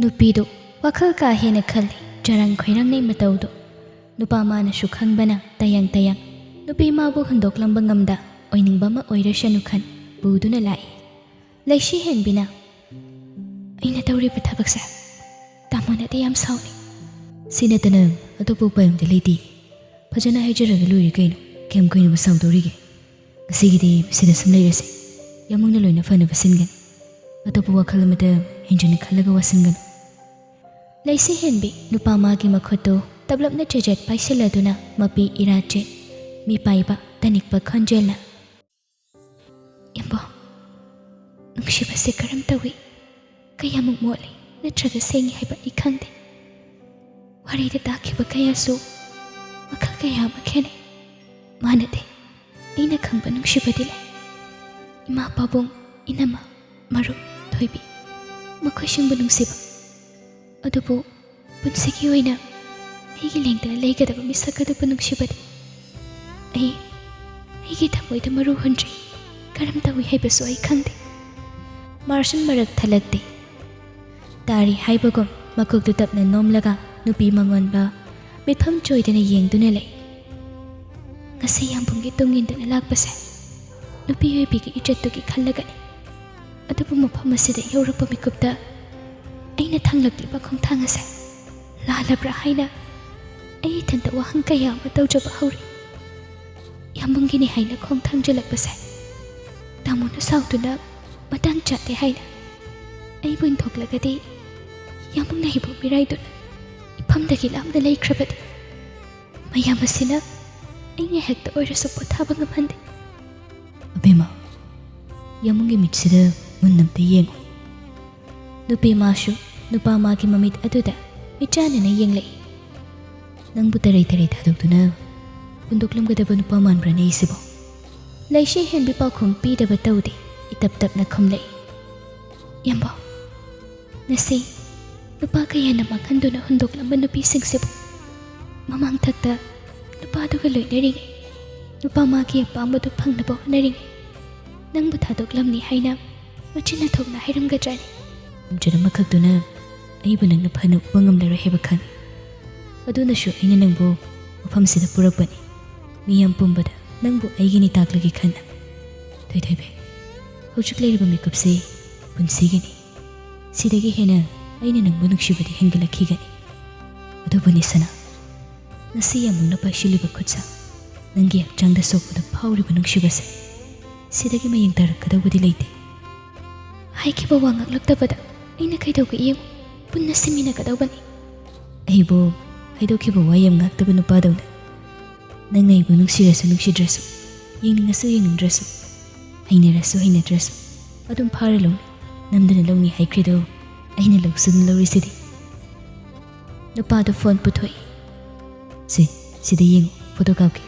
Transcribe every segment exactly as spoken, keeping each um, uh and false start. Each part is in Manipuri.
ꯅꯨꯄꯤꯗꯨ ꯋꯥꯈꯜ ꯀꯥ ꯍꯦꯟꯅ ꯈꯜꯂꯤ꯫ ꯆꯔꯥꯡ ꯈꯣꯏꯔꯥꯡꯅꯩ ꯃꯇꯧꯗꯨ꯫ ꯅꯨꯄꯥ ꯃꯥꯅꯁꯨ ꯈꯪꯕꯅ ꯇꯌꯥꯡ ꯇꯌꯥꯡ ꯅꯨꯄꯤ ꯃꯥꯕꯨ ꯍꯨꯟꯗꯣꯛꯂꯝꯕ ꯉꯝꯗ ꯑꯣꯏꯅꯤꯡꯕ ꯑꯃ ꯑꯣꯏꯔꯁꯅꯨ ꯈꯟ ꯄꯨꯗꯨꯅ ꯂꯥꯛꯏ꯫ ꯂꯩꯁꯤ ꯍꯦꯟꯕꯤꯅ, "ꯑꯩꯅ ꯇꯧꯔꯤꯕ ꯊꯕꯛꯁꯦ ꯇꯥꯃꯣꯅꯗꯤ ꯌꯥꯝ ꯁꯥꯎꯅꯤ꯫ ꯁꯤ ꯅꯠꯇꯅ ꯑꯇꯣꯞꯄ ꯎꯄꯥꯏ ꯑꯃꯗꯤ ꯂꯩꯇꯦ꯫ ꯐꯖꯅ ꯍꯥꯏꯖꯔꯒ ꯂꯣꯏꯔꯦ ꯀꯩꯅꯣ꯫ ꯀꯌꯥꯝ ꯀꯨꯏꯅꯕꯨ ꯁꯥꯎꯗꯧꯔꯤꯒꯦ? ꯉꯁꯤꯒꯤꯗꯤ ꯁꯤꯗ ꯁꯨꯝ ꯂꯩꯔꯁꯦ꯫ ꯌꯥꯝꯃꯨꯡꯅ ꯂꯣꯏꯅ ꯐꯅꯕ ꯁꯤꯟꯒꯅꯤ꯫ ꯑꯇꯣꯞꯄ ꯋꯥꯈꯜ ꯑꯃꯗ ꯍꯦꯟꯖꯤꯟꯅ ꯈꯜꯂꯒ ꯋꯥꯁꯤꯟꯒꯅꯨ꯫" ꯂꯩꯁꯤ ꯍꯦꯟꯕꯤ ꯅꯨꯄꯥ ꯃꯥꯒꯤ ꯃꯈꯨꯠꯇꯨ ꯇꯞꯂꯞꯅ ꯆꯦꯖꯦꯠ ꯄꯥꯏꯁꯤꯜꯂꯗꯨꯅ ꯃꯄꯤ ꯏꯔꯥ ꯆꯦꯠ ꯃꯤꯄꯥꯏꯕ ꯇꯅꯤꯛꯄ ꯈꯣꯟꯖꯦꯜꯅ, "ꯏꯕꯣ, ꯅꯨꯡꯁꯤꯕꯁꯦ ꯀꯔꯝ ꯇꯧꯏ? ꯀꯌꯥꯃꯨꯛ ꯃꯣꯠꯂꯤ ꯅꯠꯇ꯭ꯔꯒ ꯁꯦꯡꯉꯤ ꯍꯥꯏꯕ ꯑꯩ ꯈꯪꯗꯦ꯫ ꯋꯥꯔꯤꯗ ꯇꯥꯈꯤꯕ ꯀꯌꯥꯁꯨ ꯃꯈꯜ ꯀꯌꯥ ꯑꯃ ꯈꯦꯠꯅꯩ꯫ ꯃꯥꯟꯅꯗꯦ꯫ ꯑꯩꯅ ꯈꯪꯕ ꯅꯨꯡꯁꯤꯕꯗꯤ ꯂꯩ꯫ ꯏꯃꯥ ꯄꯥꯕꯨꯡ, ꯏꯅꯝꯃ, ꯃꯔꯨꯞ, ꯊꯣꯏꯕꯤ, ꯃꯈꯣꯏꯁꯤꯡꯕꯨ ꯅꯨꯡꯁꯤꯕ꯫ ꯑꯗꯨꯕꯨ ꯄꯨꯟꯁꯤꯒꯤ ꯑꯣꯏꯅ ꯑꯩꯒꯤ ꯂꯦꯡꯗꯅ ꯂꯩꯒꯗꯕ ꯃꯤꯁꯛ ꯑꯗꯨꯕꯨ ꯅꯨꯡꯁꯤꯕꯗꯤ ꯑꯩ ꯑꯩꯒꯤ ꯊꯃꯣꯏꯗ ꯃꯔꯨ ꯍꯨꯟꯗ꯭ꯔꯤ꯫ ꯀꯔꯝ ꯇꯧꯏ ꯍꯥꯏꯕꯁꯨ ꯑꯩ ꯈꯪꯗꯦ꯫" ꯃꯥꯔꯁꯟ ꯃꯔꯛ ꯊꯠꯂꯛꯇꯦ꯫ ꯇꯥꯔꯤ ꯍꯥꯏꯕꯒꯨꯝ ꯃꯀꯣꯛꯇꯨ ꯇꯞꯅ ꯅꯣꯝꯂꯒ ꯅꯨꯄꯤ ꯃꯉꯣꯟꯗ ꯃꯤꯠꯐꯝ ꯆꯣꯏꯗꯅ ꯌꯦꯡꯗꯨꯅ ꯂꯩ꯫ ꯉꯁꯤ ꯌꯥꯝꯕꯨꯡꯒꯤ ꯇꯨꯡ ꯏꯟꯗꯨꯅ ꯂꯥꯛꯄꯁꯦ ꯅꯨꯄꯤ ꯑꯣꯏꯕꯤꯒꯤ ꯏꯖꯠꯇꯨꯒꯤ ꯈꯜꯂꯒꯅꯤ꯫ ꯑꯗꯨꯕꯨ ꯃꯐꯝ ꯑꯁꯤꯗ ꯌꯧꯔꯛꯄ ꯃꯤꯀꯨꯞꯇ ꯑꯩꯅ ꯊꯥꯡꯂꯛꯂꯤꯕ ꯈꯣꯡꯊꯥꯡ ꯑꯁꯦ ꯂꯥꯜꯂꯕ꯭ꯔꯥ ꯍꯥꯏꯅ ꯑꯩ ꯏꯊꯟꯇ ꯋꯥꯍꯪ ꯀꯌꯥ ꯑꯃ ꯇꯧꯖꯕ ꯍꯧꯔꯤ꯫ ꯌꯥꯝꯕꯨꯡꯒꯤꯅꯤ ꯍꯥꯏꯅ ꯈꯣꯡ ꯊꯥꯡꯖꯤꯜꯂꯛꯄꯁꯦ ꯇꯥꯃꯣꯅ ꯁꯥꯎꯗꯨꯅ ꯃꯇꯥꯡ ꯆꯥꯗꯦ ꯍꯥꯏꯅ ꯑꯩꯕꯨ ꯏꯟꯊꯣꯛꯂꯒꯗꯤ, ꯌꯥꯝꯕꯨꯡꯅ ꯍꯤꯕꯣꯛ ꯃꯤꯔꯥꯏꯗꯨꯅ ꯏꯐꯝꯗꯒꯤ ꯂꯥꯞꯅ ꯂꯩꯈ꯭ꯔꯕꯗꯤ ꯃꯌꯥꯝ ꯑꯁꯤꯅ ꯑꯩ ꯉꯥꯏꯍꯥꯛꯇ ꯑꯣꯏꯔꯁꯨ ꯄꯣꯊꯥꯕ ꯉꯝꯍꯟꯗꯦ꯫ ꯑꯕꯦꯝꯃ, ꯌꯥꯝꯕꯨꯡꯒꯤ ꯃꯤꯠꯁꯤꯗ ꯃꯨꯟꯅ ꯑꯝꯇ ꯌꯦꯡꯉꯨ꯫ ꯅꯨꯄꯤ ꯃꯥꯁꯨ ꯅꯨꯄꯥ ꯃꯥꯒꯤ ꯃꯃꯤꯠ ꯑꯗꯨꯗ ꯃꯤꯠꯆꯥꯟꯅꯅ ꯌꯦꯡꯂꯛꯏ꯫ ꯅꯪꯕꯨ ꯇꯔꯩ ꯇꯔꯩ ꯊꯥꯗꯣꯛꯇꯨꯅ ꯍꯨꯟꯗꯣꯛꯂꯝꯒꯗꯕ ꯅꯨꯄꯥ ꯃꯥꯟꯕ꯭ꯔꯅꯦ ꯑꯩꯁꯤꯕꯣ? ꯂꯩꯁꯤ ꯍꯦꯟꯕꯤ ꯄꯥꯎꯈꯨꯝ ꯄꯤꯗꯕ ꯇꯧꯗꯦ, ꯏꯇꯞ ꯇꯞꯅ ꯈꯨꯝꯂꯛꯏ꯫ ꯌꯥꯝꯕꯣ, ꯉꯁꯤ ꯅꯨꯄꯥ ꯀꯌꯥꯅ ꯃꯥꯡꯍꯟꯗꯨꯅ ꯍꯨꯟꯗꯣꯛꯂꯝꯕ ꯅꯨꯄꯤꯁꯤꯡꯁꯤꯕꯨ ꯃꯃꯥꯡꯊꯛꯇ ꯅꯨꯄꯥꯗꯨꯒ ꯂꯣꯏꯅꯔꯤꯉꯩ, ꯅꯨꯄꯥ ꯃꯥꯒꯤ ꯑꯄꯥꯝꯕꯗꯨ ꯐꯪꯅꯕ ꯍꯣꯠꯅꯔꯤꯉꯩ, ꯅꯪꯕꯨ ꯊꯥꯗꯣꯛꯂꯝꯅꯤ ꯍꯥꯏꯅ ꯃꯆꯤꯟ ꯊꯣꯛꯅ ꯍꯥꯏꯔꯝꯒꯗ꯭ꯔꯅꯤ? ꯈꯨꯝꯖꯔꯝꯕ ꯈꯛꯇꯨꯅ ꯑꯩꯕꯨ ꯅꯪꯅ ꯐꯅ ꯎꯕ ꯉꯝꯂꯔꯣꯏ ꯍꯥꯏꯕ ꯈꯪꯏ꯫ ꯑꯗꯨꯅꯁꯨ ꯑꯩꯅ ꯅꯪꯕꯨ ꯃꯐꯝꯁꯤꯗ ꯄꯨꯔꯛꯄꯅꯤ꯫ ꯃꯤꯌꯥꯝ ꯄꯨꯝꯕꯗ ꯅꯪꯕꯨ ꯑꯩꯒꯤꯅꯤ ꯇꯥꯛꯂꯒꯦ ꯈꯟꯅ꯫ ꯊꯣꯏꯊꯣꯏꯕꯤ, ꯍꯧꯖꯤꯛ ꯂꯩꯔꯤꯕ ꯃꯤꯀꯨꯞꯁꯤ ꯄꯨꯟꯁꯤꯒꯤꯅꯤ꯫ ꯁꯤꯗꯒꯤ ꯍꯦꯟꯅ ꯑꯩꯅ ꯅꯪꯕꯨ ꯅꯨꯡꯁꯤꯕꯗꯤ ꯍꯦꯟꯒꯠꯂꯛꯈꯤꯒꯅꯤ꯫ ꯑꯗꯨꯕꯨꯅꯤ ꯁꯅꯥ, ꯉꯁꯤ ꯌꯥꯝꯂꯨꯡꯅ ꯄꯥꯏꯁꯤꯜꯂꯤꯕ ꯈꯨꯠꯁꯥ, ꯅꯪꯒꯤ ꯍꯛꯆꯥꯡꯗ ꯁꯣꯛꯄꯗ ꯐꯥꯎꯔꯤꯕ ꯅꯨꯡꯁꯤꯕꯁꯦ, ꯁꯤꯗꯒꯤ ꯃꯌꯦꯡ ꯇꯥꯔꯛꯀꯗꯧꯕꯗꯤ ꯂꯩꯇꯦ꯫ ꯍꯥꯏꯈꯤꯕ ꯋꯥ ꯉꯥꯛꯂꯛꯇꯕꯗ ꯑꯩꯅ ꯀꯩꯗꯧꯒꯦ ꯌꯦꯡꯉꯨ꯫ ꯄꯨꯟꯅ ꯁꯤꯃꯤꯟꯅꯒꯗꯧꯕꯅꯤ꯫ ꯑꯩꯕꯨ ꯍꯥꯏꯗꯣꯛꯈꯤꯕ ꯋꯥ ꯌꯥꯝ ꯉꯥꯛꯇꯕ ꯅꯨꯄꯥꯗꯧꯅ꯫ ꯅꯪꯅ ꯑꯩꯕꯨ ꯅꯨꯡꯁꯤꯔꯁꯨ ꯅꯨꯡꯁꯤꯗ꯭ꯔꯁꯨ, ꯌꯦꯡꯅꯤꯡꯉꯁꯨ ꯌꯦꯡꯅꯤꯡꯗ꯭ꯔꯁꯨ, ꯍꯩꯅꯔꯁꯨ ꯍꯩꯅꯗ꯭ꯔꯁꯨ, ꯑꯗꯨꯝ ꯐꯥꯔ ꯂꯧꯅꯤ, ꯅꯝꯗꯅ ꯂꯧꯅꯤ ꯍꯥꯏꯈ꯭ꯔꯤꯗꯣ ꯑꯩꯅ ꯂꯧꯁꯨ ꯑꯗꯨꯝ ꯂꯧꯔꯤꯁꯤꯗꯤ꯫ ꯅꯨꯄꯥꯗꯣ ꯐꯣꯟ ꯄꯨꯊꯣꯛꯏ꯫ "ꯁꯦ, ꯁꯤꯗ ꯌꯦꯡꯉꯨ, ꯐꯣꯇꯣ ꯀꯥꯞꯀꯦ꯫"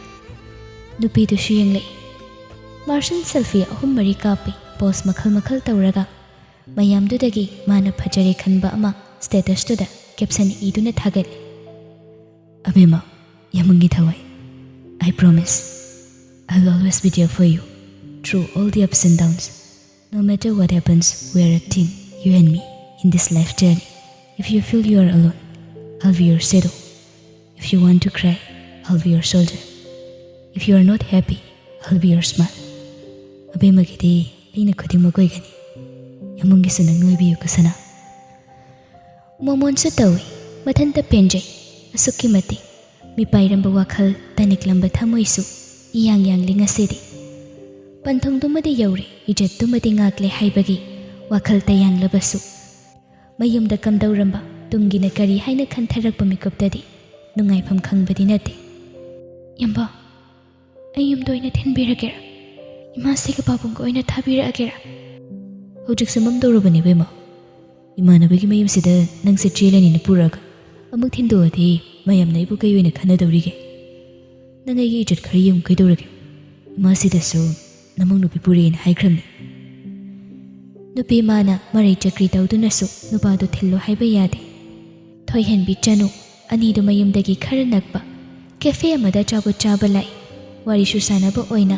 ꯅꯨꯄꯤꯗꯨꯁꯨ ꯌꯦꯡꯂꯛꯏ꯫ ꯃꯥꯔꯁꯟ ꯁꯦꯜꯐꯤ ꯑꯍꯨꯝ ꯃꯔꯤ ꯀꯥꯞꯄꯤ, ꯄꯣꯁ ꯃꯈꯜ ꯃꯈꯜ ꯇꯧꯔꯒ꯫ ꯃꯌꯥꯝꯗꯨꯗꯒꯤ ꯃꯥꯅ ꯐꯖꯔꯦ ꯈꯟꯕ ꯑꯃ ꯁ꯭ꯇꯦꯇꯁꯇꯨꯗ ꯀꯦꯞꯁꯟ ꯏꯗꯨꯅ ꯊꯥꯒꯠꯂꯤ꯫ "ꯑꯕꯦꯝꯃ, ꯌꯥꯝꯕꯨꯡꯒꯤ ꯊꯋꯥꯏ, I promise I will always be there for you through all the ups and downs. No matter what happens, we are a team, you and me, in this life journey. If you feel you are alone, I'll be your shadow. If you want to cry, I'll be your shoulder. If you are not happy, I'll be your smile." ꯑꯕꯦꯝꯃꯒꯤꯗꯤ ꯑꯩꯅ ꯈꯨꯗꯤꯡꯃꯛ ꯑꯣꯏꯒꯅꯤ꯫ ꯌꯥꯝꯕꯨꯡꯒꯤꯁꯨ ꯅꯪꯅ ꯑꯣꯏꯕꯤꯌꯨ ꯀꯁꯅꯥ꯫ ꯃꯣꯃꯣꯟꯁꯨ ꯇꯧꯏ, ꯃꯊꯟꯇ ꯄꯦꯟꯖꯩ꯫ ꯑꯁꯨꯛꯀꯤ ꯃꯇꯤꯛ ꯃꯤꯄꯥꯏꯔꯝꯕ ꯋꯥꯈꯜ, ꯇꯅꯤꯛꯂꯝꯕ ꯊꯃꯣꯏꯁꯨ ꯏꯌꯥꯡ ꯌꯥꯡꯂꯤ ꯉꯁꯤꯗꯤ꯫ ꯄꯟꯊꯨꯡꯗꯨꯃꯗꯤ ꯌꯧꯔꯦ, ꯏꯖꯠꯇꯨꯃꯗꯤ ꯉꯥꯛꯂꯦ ꯍꯥꯏꯕꯒꯤ ꯋꯥꯈꯜ ꯇꯌꯥꯡꯂꯕꯁꯨ, ꯃꯌꯨꯝꯗ ꯀꯝꯗꯧꯔꯝꯕ, ꯇꯨꯡꯒꯤꯅ ꯀꯔꯤ ꯍꯥꯏꯅ ꯈꯟꯊꯔꯛꯄ ꯃꯤꯀꯨꯞꯇꯗꯤ ꯅꯨꯡꯉꯥꯏꯐꯝ ꯈꯪꯕꯗꯤ ꯅꯠꯇꯦ꯫ "ꯌꯥꯝꯕ, ꯑꯩ ꯌꯨꯝꯗ ꯑꯣꯏꯅ ꯊꯤꯟꯕꯤꯔꯒꯦꯔꯥ? ꯏꯃꯥꯁꯤꯒ ꯄꯥꯕꯨꯡꯒ ꯑꯣꯏꯅ ꯊꯥꯕꯤꯔꯛꯑꯒꯦꯔꯥ?" "ꯍꯧꯖꯤꯛꯁꯨ ꯃꯝꯗꯧꯔꯕꯅꯤ ꯏꯕꯦꯝꯃ꯫ ꯏꯃꯥꯟꯅꯕꯒꯤ ꯃꯌꯨꯝꯁꯤꯗ ꯅꯪꯁꯦ ꯆꯦꯜꯂꯅꯤꯅ ꯄꯨꯔꯛꯑꯒ ꯑꯃꯨꯛ ꯊꯤꯟꯗꯣꯛꯑꯗꯤ ꯃꯌꯥꯝꯅ ꯑꯩꯕꯨ ꯀꯩ ꯑꯣꯏꯅ ꯈꯟꯅꯗꯧꯔꯤꯒꯦ? ꯅꯪ ꯑꯩꯒꯤ ꯏꯖꯠ ꯈꯔ ꯌꯦꯡꯉꯨ ꯀꯩꯗꯧꯔꯒꯦ? ꯏꯃꯥꯁꯤꯗꯁꯨ ꯅꯃꯧ ꯅꯨꯄꯤ ꯄꯨꯔꯛꯑꯦꯅ ꯍꯥꯏꯈ꯭ꯔꯕꯅꯤ꯫" ꯅꯨꯄꯤ ꯃꯥꯅ ꯃꯔꯩ ꯆꯀ꯭ꯔꯤ ꯇꯧꯗꯨꯅꯁꯨ ꯅꯨꯄꯥꯗꯨ ꯊꯤꯜꯂꯨ ꯍꯥꯏꯕ ꯌꯥꯗꯦ꯫ ꯊꯣꯏꯍꯟꯕꯤ ꯆꯅꯨ ꯑꯅꯤꯗꯨ ꯃꯌꯨꯝꯗꯒꯤ ꯈꯔ ꯅꯛꯄ ꯀꯦꯐꯦ ꯑꯃꯗ ꯑꯆꯥꯄꯣꯠ ꯆꯥꯕ ꯂꯥꯛꯏ꯫ ꯋꯥꯔꯤꯁꯨ ꯁꯥꯟꯅꯕ ꯑꯣꯏꯅ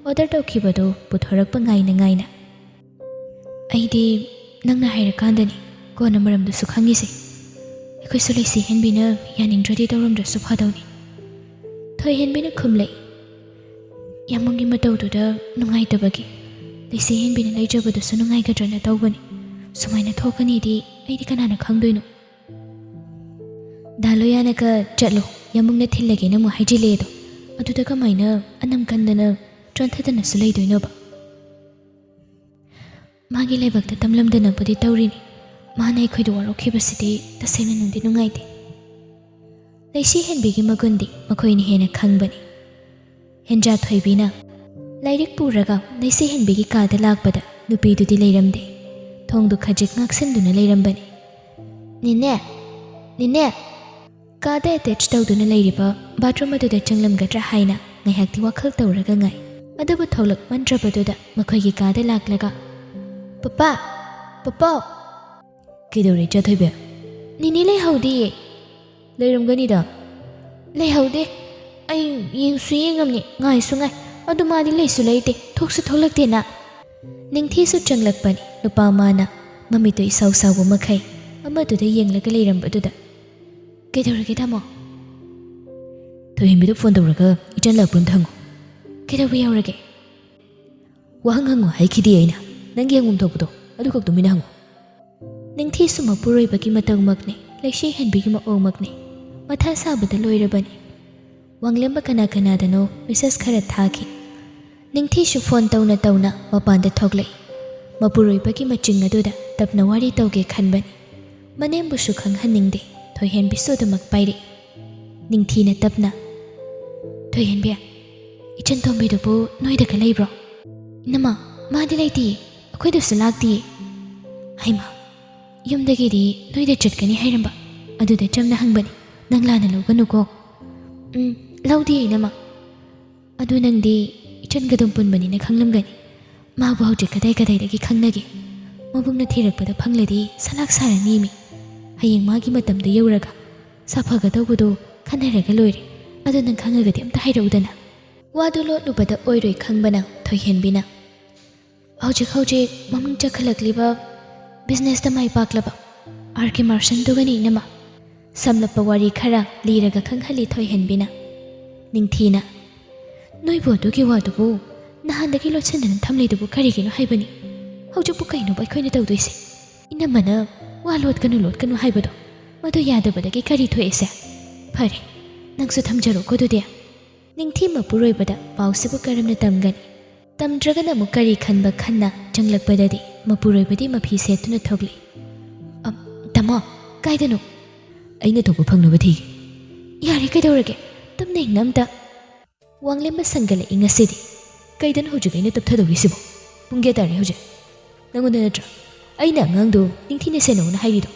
ꯑꯣꯔꯗꯔ ꯇꯧꯈꯤꯕꯗꯨ ꯄꯨꯊꯣꯔꯛꯄ ꯉꯥꯏꯅ ꯉꯥꯏꯅ꯫ "ꯑꯩꯗꯤ ꯅꯪꯅ ꯍꯥꯏꯔꯀꯥꯟꯗꯅꯤ ꯀꯣꯟꯅ ꯃꯔꯝꯗꯨꯁꯨ ꯈꯪꯉꯤꯁꯦ꯫ ꯑꯩꯈꯣꯏꯁꯨ ꯂꯩꯁꯤ ꯍꯦꯟꯕꯤꯅ ꯌꯥꯅꯤꯡꯗ꯭ꯔꯗꯤ ꯇꯧꯔꯝꯗ꯭ꯔꯁꯨ ꯐꯗꯧꯅꯤ꯫ ꯊꯣꯏꯍꯦꯟꯕꯤꯅ ꯈꯨꯝꯂꯛꯏ꯫ ꯌꯥꯝꯕꯨꯡꯒꯤ ꯃꯇꯧꯗꯨꯗ ꯅꯨꯡꯉꯥꯏꯇꯕꯒꯤ ꯂꯩꯁꯤ ꯍꯦꯟꯕꯤꯅ ꯂꯩꯖꯕꯗꯨꯁꯨ ꯅꯨꯡꯉꯥꯏꯒꯗ꯭ꯔꯅ ꯇꯧꯕꯅꯤ꯫ ꯁꯨꯃꯥꯏꯅ ꯊꯣꯛꯀꯅꯤꯗꯤ ꯑꯩꯗꯤ ꯀꯅꯥꯅ ꯈꯪꯗꯣꯏꯅꯣ? ꯗꯥ ꯂꯣꯌꯥꯅꯒ ꯆꯠꯂꯣ, ꯌꯥꯝꯕꯨꯡꯅ ꯊꯤꯜꯂꯒꯦꯅ ꯑꯃꯨꯛ ꯍꯥꯏꯖꯤꯜꯂꯛꯑꯦꯗꯣ꯫ ꯑꯗꯨꯗ ꯀꯃꯥꯏꯅ ꯑꯅꯝ ꯀꯟꯗꯅ ꯆꯣꯟꯊꯗꯅꯁꯨ ꯂꯩꯗꯣꯏꯅꯣꯕ? ꯃꯥꯒꯤ ꯂꯥꯏꯕꯛꯇ ꯇꯝꯂꯝꯗꯅꯕꯨꯗꯤ ꯇꯧꯔꯤꯅꯤ꯫ ꯃꯥꯅ ꯑꯩꯈꯣꯏꯗ ꯋꯥꯔꯧꯈꯤꯕꯁꯤꯗꯤ ꯇꯁꯦꯡꯅ ꯅꯨꯡꯗꯤ ꯅꯨꯡꯉꯥꯏꯇꯦ꯫ ꯂꯩꯁꯤ ꯍꯦꯟꯕꯤꯒꯤ ꯃꯒꯨꯟꯗꯤ ꯃꯈꯣꯏꯅ ꯍꯦꯟꯅ ꯈꯪꯕꯅꯤ꯫ ꯍꯦꯟꯖꯥ ꯊꯣꯏꯕꯤꯅ ꯂꯥꯏꯔꯤꯛ ꯄꯨꯔꯒ ꯂꯩꯁꯤ ꯍꯦꯟꯕꯤꯒꯤ ꯀꯥꯗ ꯂꯥꯛꯄꯗ ꯅꯨꯄꯤꯗꯨꯗꯤ ꯂꯩꯔꯝꯗꯦ꯫ ꯊꯣꯡꯗꯨ ꯈꯖꯤꯛ ꯉꯥꯛꯁꯤꯟꯗꯨꯅ ꯂꯩꯔꯝꯕꯅꯤ꯫ "ꯅꯦꯅꯦ, ꯅꯦꯅꯦ!" ꯀꯥꯗ ꯑꯦꯇꯦꯆ ꯇꯧꯗꯨꯅ ꯂꯩꯔꯤꯕ ꯕꯥꯊꯔꯨꯝ ꯑꯗꯨꯗ ꯆꯪꯂꯝꯒꯗ꯭ꯔꯥ ꯍꯥꯏꯅ ꯉꯥꯏꯍꯥꯛꯇꯤ ꯋꯥꯈꯜ ꯇꯧꯔꯒ ꯉꯥꯏ꯫ ꯑꯗꯨꯕꯨ ꯊꯣꯛꯂꯛꯃꯟꯗ꯭ꯔꯕꯗꯨꯗ ꯃꯈꯣꯏꯒꯤ ꯀꯥꯗ ꯂꯥꯛꯂꯒ, "ꯄꯄꯥ! ꯄꯄꯥꯎ!" "ꯀꯩꯗꯧꯔꯦ ꯏꯆꯥ ꯊꯣꯏꯕꯤ?" "ꯅꯤꯅꯦ ꯂꯩꯍꯧꯗꯤꯌꯦ꯫" "ꯂꯩꯔꯝꯒꯅꯤꯗ꯫" "ꯂꯩꯍꯧꯗꯦ꯫ ꯑꯩ ꯌꯦꯡꯁꯨ ꯌꯦꯡꯉꯝꯅꯤ, ꯉꯥꯏꯁꯨ ꯉꯥꯏ, ꯑꯗꯨ ꯃꯥꯗꯤ ꯂꯩꯁꯨ ꯂꯩꯇꯦ, ꯊꯣꯛꯁꯨ ꯊꯣꯛꯂꯛꯇꯦꯅ꯫" ꯅꯤꯡꯊꯤꯁꯨ ꯆꯪꯂꯛꯄꯅꯤ꯫ ꯅꯨꯄꯥ ꯃꯥꯅ ꯃꯃꯤꯠꯇꯨ ꯏꯁꯥꯎ ꯁꯥꯎꯕ ꯃꯈꯩ ꯑꯃꯗꯨꯗ ꯌꯦꯡꯂꯒ ꯂꯩꯔꯝꯕꯗꯨꯗ, "ꯀꯩꯗꯧꯔꯒꯦ ꯇꯥꯃꯣ?" "ꯊꯣꯏꯍꯦꯟꯕꯤꯗ ꯐꯣꯟ ꯇꯧꯔꯒ ꯏꯆꯟ ꯂꯥꯛꯄ꯭ꯔꯥ ꯑꯝꯇ ꯍꯪꯉꯨ꯫" "ꯀꯩꯗꯧꯕ ꯌꯥꯎꯔꯒꯦ?" "ꯋꯥꯍꯪ ꯍꯪꯉꯨ ꯍꯥꯏꯈꯤꯗꯦ ꯑꯩꯅ꯫ ꯅꯪꯒꯤ ꯍꯪꯐꯝ ꯊꯣꯛꯄꯗꯣ ꯑꯗꯨꯈꯛ ꯇꯨꯃꯤꯟꯅ ꯍꯪꯉꯨ꯫" ꯅꯤꯡꯊꯤꯁꯨ ꯃꯄꯨꯔꯣꯏꯕꯒꯤ ꯃꯇꯧꯃꯛꯅꯤ, ꯂꯩꯁꯤ ꯍꯦꯟꯕꯤꯒꯤ ꯃꯑꯣꯡꯃꯛꯅꯤ꯫ ꯃꯊꯥ ꯁꯥꯕꯗ ꯂꯣꯏꯔꯕꯅꯤ꯫ ꯋꯥꯡꯂꯦꯝꯕ ꯀꯅꯥ ꯀꯅꯥꯗꯅꯣ ꯃꯦꯁꯦꯖ ꯈꯔ ꯊꯥꯈꯤ꯫ ꯅꯤꯡꯊꯤꯁꯨ ꯐꯣꯟ ꯇꯧꯅ ꯇꯧꯅ ꯃꯄꯥꯟꯗ ꯊꯣꯛꯂꯛꯏ꯫ ꯃꯄꯨꯔꯣꯏꯕꯒꯤ ꯃꯆꯤꯡ ꯑꯗꯨꯗ ꯇꯞꯅ ꯋꯥꯔꯤ ꯇꯧꯒꯦ ꯈꯟꯕꯅꯤ꯫ ꯃꯅꯦꯝꯕꯨꯁꯨ ꯈꯪꯍꯟꯅꯤꯡꯗꯦ꯫ ꯊꯣꯏꯍꯦꯟꯕꯤꯁꯨ ꯑꯗꯨꯃꯛ ꯄꯥꯏꯔꯛꯏ꯫ ꯅꯤꯡꯊꯤꯅ ꯇꯞꯅ, "ꯊꯣꯏꯍꯦꯟꯕꯤ, ꯏꯆꯟ ꯇꯣꯝꯕꯤꯗꯨꯕꯨ ꯅꯣꯏꯗꯒ ꯂꯩꯕ꯭ꯔꯣ?" "ꯏꯅꯝꯃ, ꯃꯥꯗꯤ ꯂꯩꯇꯤꯌꯦ, ꯑꯩꯈꯣꯏꯗꯁꯨ ꯂꯥꯛꯇꯤꯌꯦ꯫" "ꯍꯩꯃꯥ, ꯌꯨꯝꯗꯒꯤꯗꯤ ꯅꯣꯏꯗ ꯆꯠꯀꯅꯤ ꯍꯥꯏꯔꯝꯕ, ꯑꯗꯨꯗ ꯆꯝꯅ ꯍꯪꯕꯅꯤ, ꯅꯪ ꯂꯥꯟꯅ ꯂꯧꯒꯅꯨꯀꯣ꯫" "ꯎꯝ, ꯂꯧꯗꯤꯌꯦ ꯏꯅꯝꯃ꯫ ꯑꯗꯨ ꯅꯪꯗꯤ ꯏꯆꯟꯒ ꯑꯗꯨꯝ ꯄꯨꯟꯕꯅꯤꯅ ꯈꯪꯂꯝꯒꯅꯤ꯫ ꯃꯥꯕꯨ ꯍꯧꯖꯤꯛ ꯀꯗꯥꯏ ꯀꯗꯥꯏꯗꯒꯤ ꯈꯪꯅꯒꯦ? ꯃꯕꯨꯡꯅ ꯊꯤꯔꯛꯄꯗ ꯐꯪꯂꯗꯤ ꯁꯂꯥꯛ ꯁꯥꯔꯅꯤꯃꯤ꯫ ꯍꯌꯦꯡ ꯃꯥꯒꯤ ꯃꯇꯝꯗꯨ ꯌꯧꯔꯒ ꯁꯥꯐꯒꯗꯧꯕꯗꯨ ꯈꯟꯅꯔꯒ ꯂꯣꯏꯔꯦ꯫ ꯑꯗꯨ ꯅꯪ ꯈꯪꯉꯒꯗꯤ ꯑꯝꯇ ꯍꯥꯏꯔꯛꯎꯗꯅ꯫" ꯋꯥꯗꯨ ꯂꯣꯠꯂꯨꯕꯗ ꯑꯣꯏꯔꯣꯏ ꯈꯪꯕꯅ ꯊꯣꯏꯍꯦꯟꯕꯤꯅ, "ꯍꯧꯖꯤꯛ ꯍꯧꯖꯤꯛ ꯃꯃꯤꯡ ꯆꯠꯈꯠꯂꯛꯂꯤꯕ ꯕꯤꯖꯤꯅꯦꯁꯇ ꯃꯥꯏ ꯄꯥꯛꯂꯕ ꯑꯥꯔ ꯀꯦ ꯃꯥꯔꯁꯟꯗꯨꯒꯅꯤ ꯏꯅꯝꯃ꯫ ꯁꯝꯂꯞꯄ ꯋꯥꯔꯤ ꯈꯔ ꯂꯤꯔꯒ ꯈꯪꯍꯜꯂꯤ ꯊꯣꯏꯍꯟꯕꯤꯅ꯫ ꯅꯤꯡꯊꯤꯅ, "ꯅꯣꯏꯕꯨ ꯑꯗꯨꯒꯤ ꯋꯥꯗꯨꯕꯨ ꯅꯍꯥꯟꯗꯒꯤ ꯂꯣꯠꯁꯤꯟꯗꯅ ꯊꯝꯂꯤꯗꯨꯕꯨ ꯀꯔꯤꯒꯤꯅꯣ ꯍꯥꯏꯕꯅꯤ? ꯍꯧꯖꯤꯛꯄꯨ ꯀꯩꯅꯣꯕ ꯑꯩꯈꯣꯏꯅ ꯇꯧꯗꯣꯏꯁꯦ? ꯏꯅꯝꯃꯅ ꯋꯥ ꯂꯣꯠꯀꯅꯨ, ꯂꯣꯠꯀꯅꯨ ꯍꯥꯏꯕꯗꯣ, ꯃꯗꯨ ꯌꯥꯗꯕꯗꯒꯤ ꯀꯔꯤ ꯊꯣꯛꯑꯦꯁꯦ? ꯐꯔꯦ, ꯅꯪꯁꯨ ꯊꯝꯖꯔꯣꯀꯣ ꯑꯗꯨꯗꯤ꯫" ꯅꯤꯡꯊꯤ ꯃꯄꯨꯔꯣꯏꯕꯗ ꯄꯥꯎꯁꯤꯕꯨ ꯀꯔꯝꯅ ꯇꯝꯒꯅꯤ? ꯇꯝꯗ꯭ꯔꯒꯅ ꯑꯃꯨꯛ ꯀꯔꯤ ꯈꯟꯕ ꯈꯟꯅ ꯆꯪꯂꯛꯄꯗꯗꯤ ꯃꯄꯨꯔꯣꯏꯕꯗꯤ ꯃꯐꯤ ꯁꯦꯠꯇꯨꯅ ꯊꯣꯛꯂꯛꯏ꯫ "ꯑ, ꯇꯥꯃꯣ, ꯀꯥꯏꯗꯅꯣ?" "ꯑꯩꯅ ꯊꯣꯛꯄ ꯐꯪꯅꯕ ꯊꯤꯒꯦ꯫" "ꯌꯥꯔꯦ, ꯀꯩꯗꯧꯔꯒꯦ? ꯇꯞꯅ ꯏꯪꯅ ꯑꯝꯇ꯫" ꯋꯥꯡꯂꯦꯝꯕ ꯁꯪꯒꯠꯂꯛꯏ ꯉꯁꯤꯗꯤ꯫ "ꯀꯩꯗꯅꯣ ꯍꯧꯖꯤꯛ ꯑꯩꯅ ꯇꯞꯊꯗꯧꯔꯤꯁꯤꯕꯣ? ꯄꯨꯡ ꯀꯌꯥ ꯇꯥꯔꯦ ꯍꯧꯖꯤꯛ? ꯅꯪꯉꯣꯟꯗ ꯅꯠꯇ꯭ꯔꯣ ꯑꯩꯅ ꯑꯉꯥꯡꯗꯣ ꯅꯤꯡꯊꯤꯅ ꯁꯦꯟꯅꯧꯅ ꯍꯥꯏꯔꯤꯗꯣ?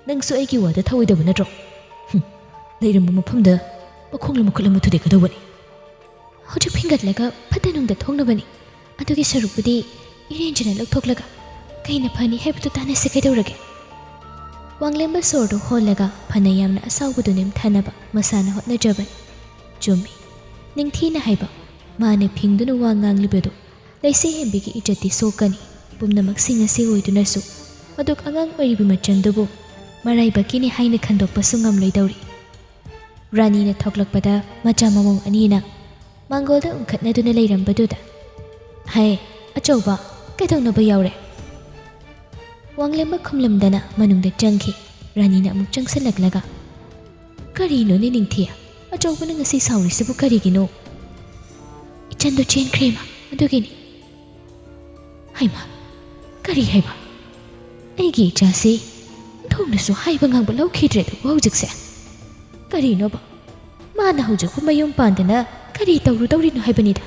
ꯅꯪꯁꯨ ꯑꯩꯒꯤ ꯋꯥꯗ ꯊꯧꯑꯣꯏꯗꯕ ꯅꯠꯇ꯭ꯔꯣ? ꯍꯨꯝ, ꯂꯩꯔꯝꯕ ꯃꯐꯝꯗ ꯃꯈꯣꯡ ꯑꯃ ꯃꯈꯨꯠ ꯑꯃ ꯊꯨꯗꯦꯛꯀꯗꯧꯕꯅꯤ꯫" "ꯍꯧꯖꯤꯛ ꯐꯤꯡꯒꯠꯂꯒ ꯐꯠꯇ ꯅꯨꯡꯗ ꯊꯣꯛꯅꯕꯅꯤ꯫ ꯑꯗꯨꯒꯤ ꯁꯔꯨꯛꯄꯨꯗꯤ ꯏꯔꯦꯟꯖꯅ ꯂꯧꯊꯣꯛꯂꯒ ꯀꯩꯅ ꯐꯅꯤ ꯍꯥꯏꯕꯗꯨ ꯇꯥꯟꯅꯁꯤ, ꯀꯩꯗꯧꯔꯒꯦ?" ꯋꯥꯡꯂꯦꯝꯕ ꯁꯣꯔꯗꯨ ꯍꯣꯜꯂꯒ ꯐꯅ ꯌꯥꯝꯅ ꯑꯁꯥꯎꯕꯗꯨ ꯅꯦꯝꯊꯅꯕ ꯃꯁꯥꯅ ꯍꯣꯠꯅꯖꯕꯅꯤ꯫ ꯆꯨꯝꯃꯤ꯫ ꯅꯤꯡꯊꯤꯅ ꯍꯥꯏꯕ, ꯃꯥꯅ ꯐꯤꯡꯗꯨꯅ ꯋꯥ ꯉꯥꯡꯂꯤꯕꯗꯨ ꯂꯩꯁꯦ ꯍꯦꯟꯕꯤꯒꯤ ꯏꯖꯠꯇꯤ ꯁꯣꯛꯀꯅꯤ꯫ ꯄꯨꯝꯅꯃꯛꯁꯤꯡ ꯑꯁꯤ ꯑꯣꯏꯗꯨꯅꯁꯨ ꯃꯗꯨ ꯑꯉꯥꯡ ꯑꯣꯏꯔꯤꯕ ꯃꯆꯟꯗꯨꯕꯨ ꯃꯔꯥꯏꯕꯛꯀꯤꯅꯤ ꯍꯥꯏꯅ ꯈꯟꯗꯣꯛꯄꯁꯨ ꯉꯝꯂꯣꯏꯗꯧꯔꯤ꯫ ꯔꯥꯅꯤꯅ ꯊꯣꯛꯂꯛꯄꯗ ꯃꯆꯥ ꯃꯃꯧ ꯑꯅꯤꯅ ꯃꯥꯡꯒꯣꯜꯗ ꯎꯪꯈꯠꯅꯗꯨꯅ ꯂꯩꯔꯝꯕꯗꯨꯗ, "ꯍꯩ, ꯑꯆꯧꯕ, ꯀꯩꯗꯧꯅꯕ ꯌꯥꯎꯔꯦ?" ꯋꯥꯡꯂꯦꯝꯕ ꯈꯨꯝꯂꯝꯗꯅ ꯃꯅꯨꯡꯗ ꯆꯪꯈꯤ꯫ ꯔꯥꯅꯤꯅ ꯑꯃꯨꯛ ꯆꯪꯁꯤꯜꯂꯛꯂꯒ, "ꯀꯔꯤꯅꯣꯅꯦ ꯅꯤꯡꯊꯤ? ꯑꯆꯧꯕꯅ ꯉꯁꯤ ꯁꯥꯎꯔꯤꯁꯤꯕꯨ ꯀꯔꯤꯒꯤꯅꯣ?" "ꯏꯆꯟꯗꯨ ꯆꯦꯟꯈ꯭ꯔꯦ, ꯏꯃꯥ, ꯑꯗꯨꯒꯤꯅꯤ꯫" "ꯍꯩꯃꯥ, ꯀꯔꯤ ꯍꯥꯏꯕ? ꯑꯩꯒꯤ ꯏꯆꯥꯁꯤ ꯑꯣꯟꯊꯣꯛꯅꯁꯨ ꯍꯥꯏꯕ ꯉꯥꯡꯕ ꯂꯧꯈꯤꯗ꯭ꯔꯦ ꯑꯗꯨꯕꯨ ꯍꯧꯖꯤꯛꯁꯦ꯫ ꯀꯔꯤꯅꯣꯕ? ꯃꯥꯅ ꯍꯧꯖꯤꯛꯄꯨ ꯃꯌꯨꯝ ꯄꯥꯟꯗꯅ ꯀꯔꯤ ꯇꯧꯔꯨꯗꯧꯔꯤꯅꯣ ꯍꯥꯏꯕꯅꯤꯗ꯫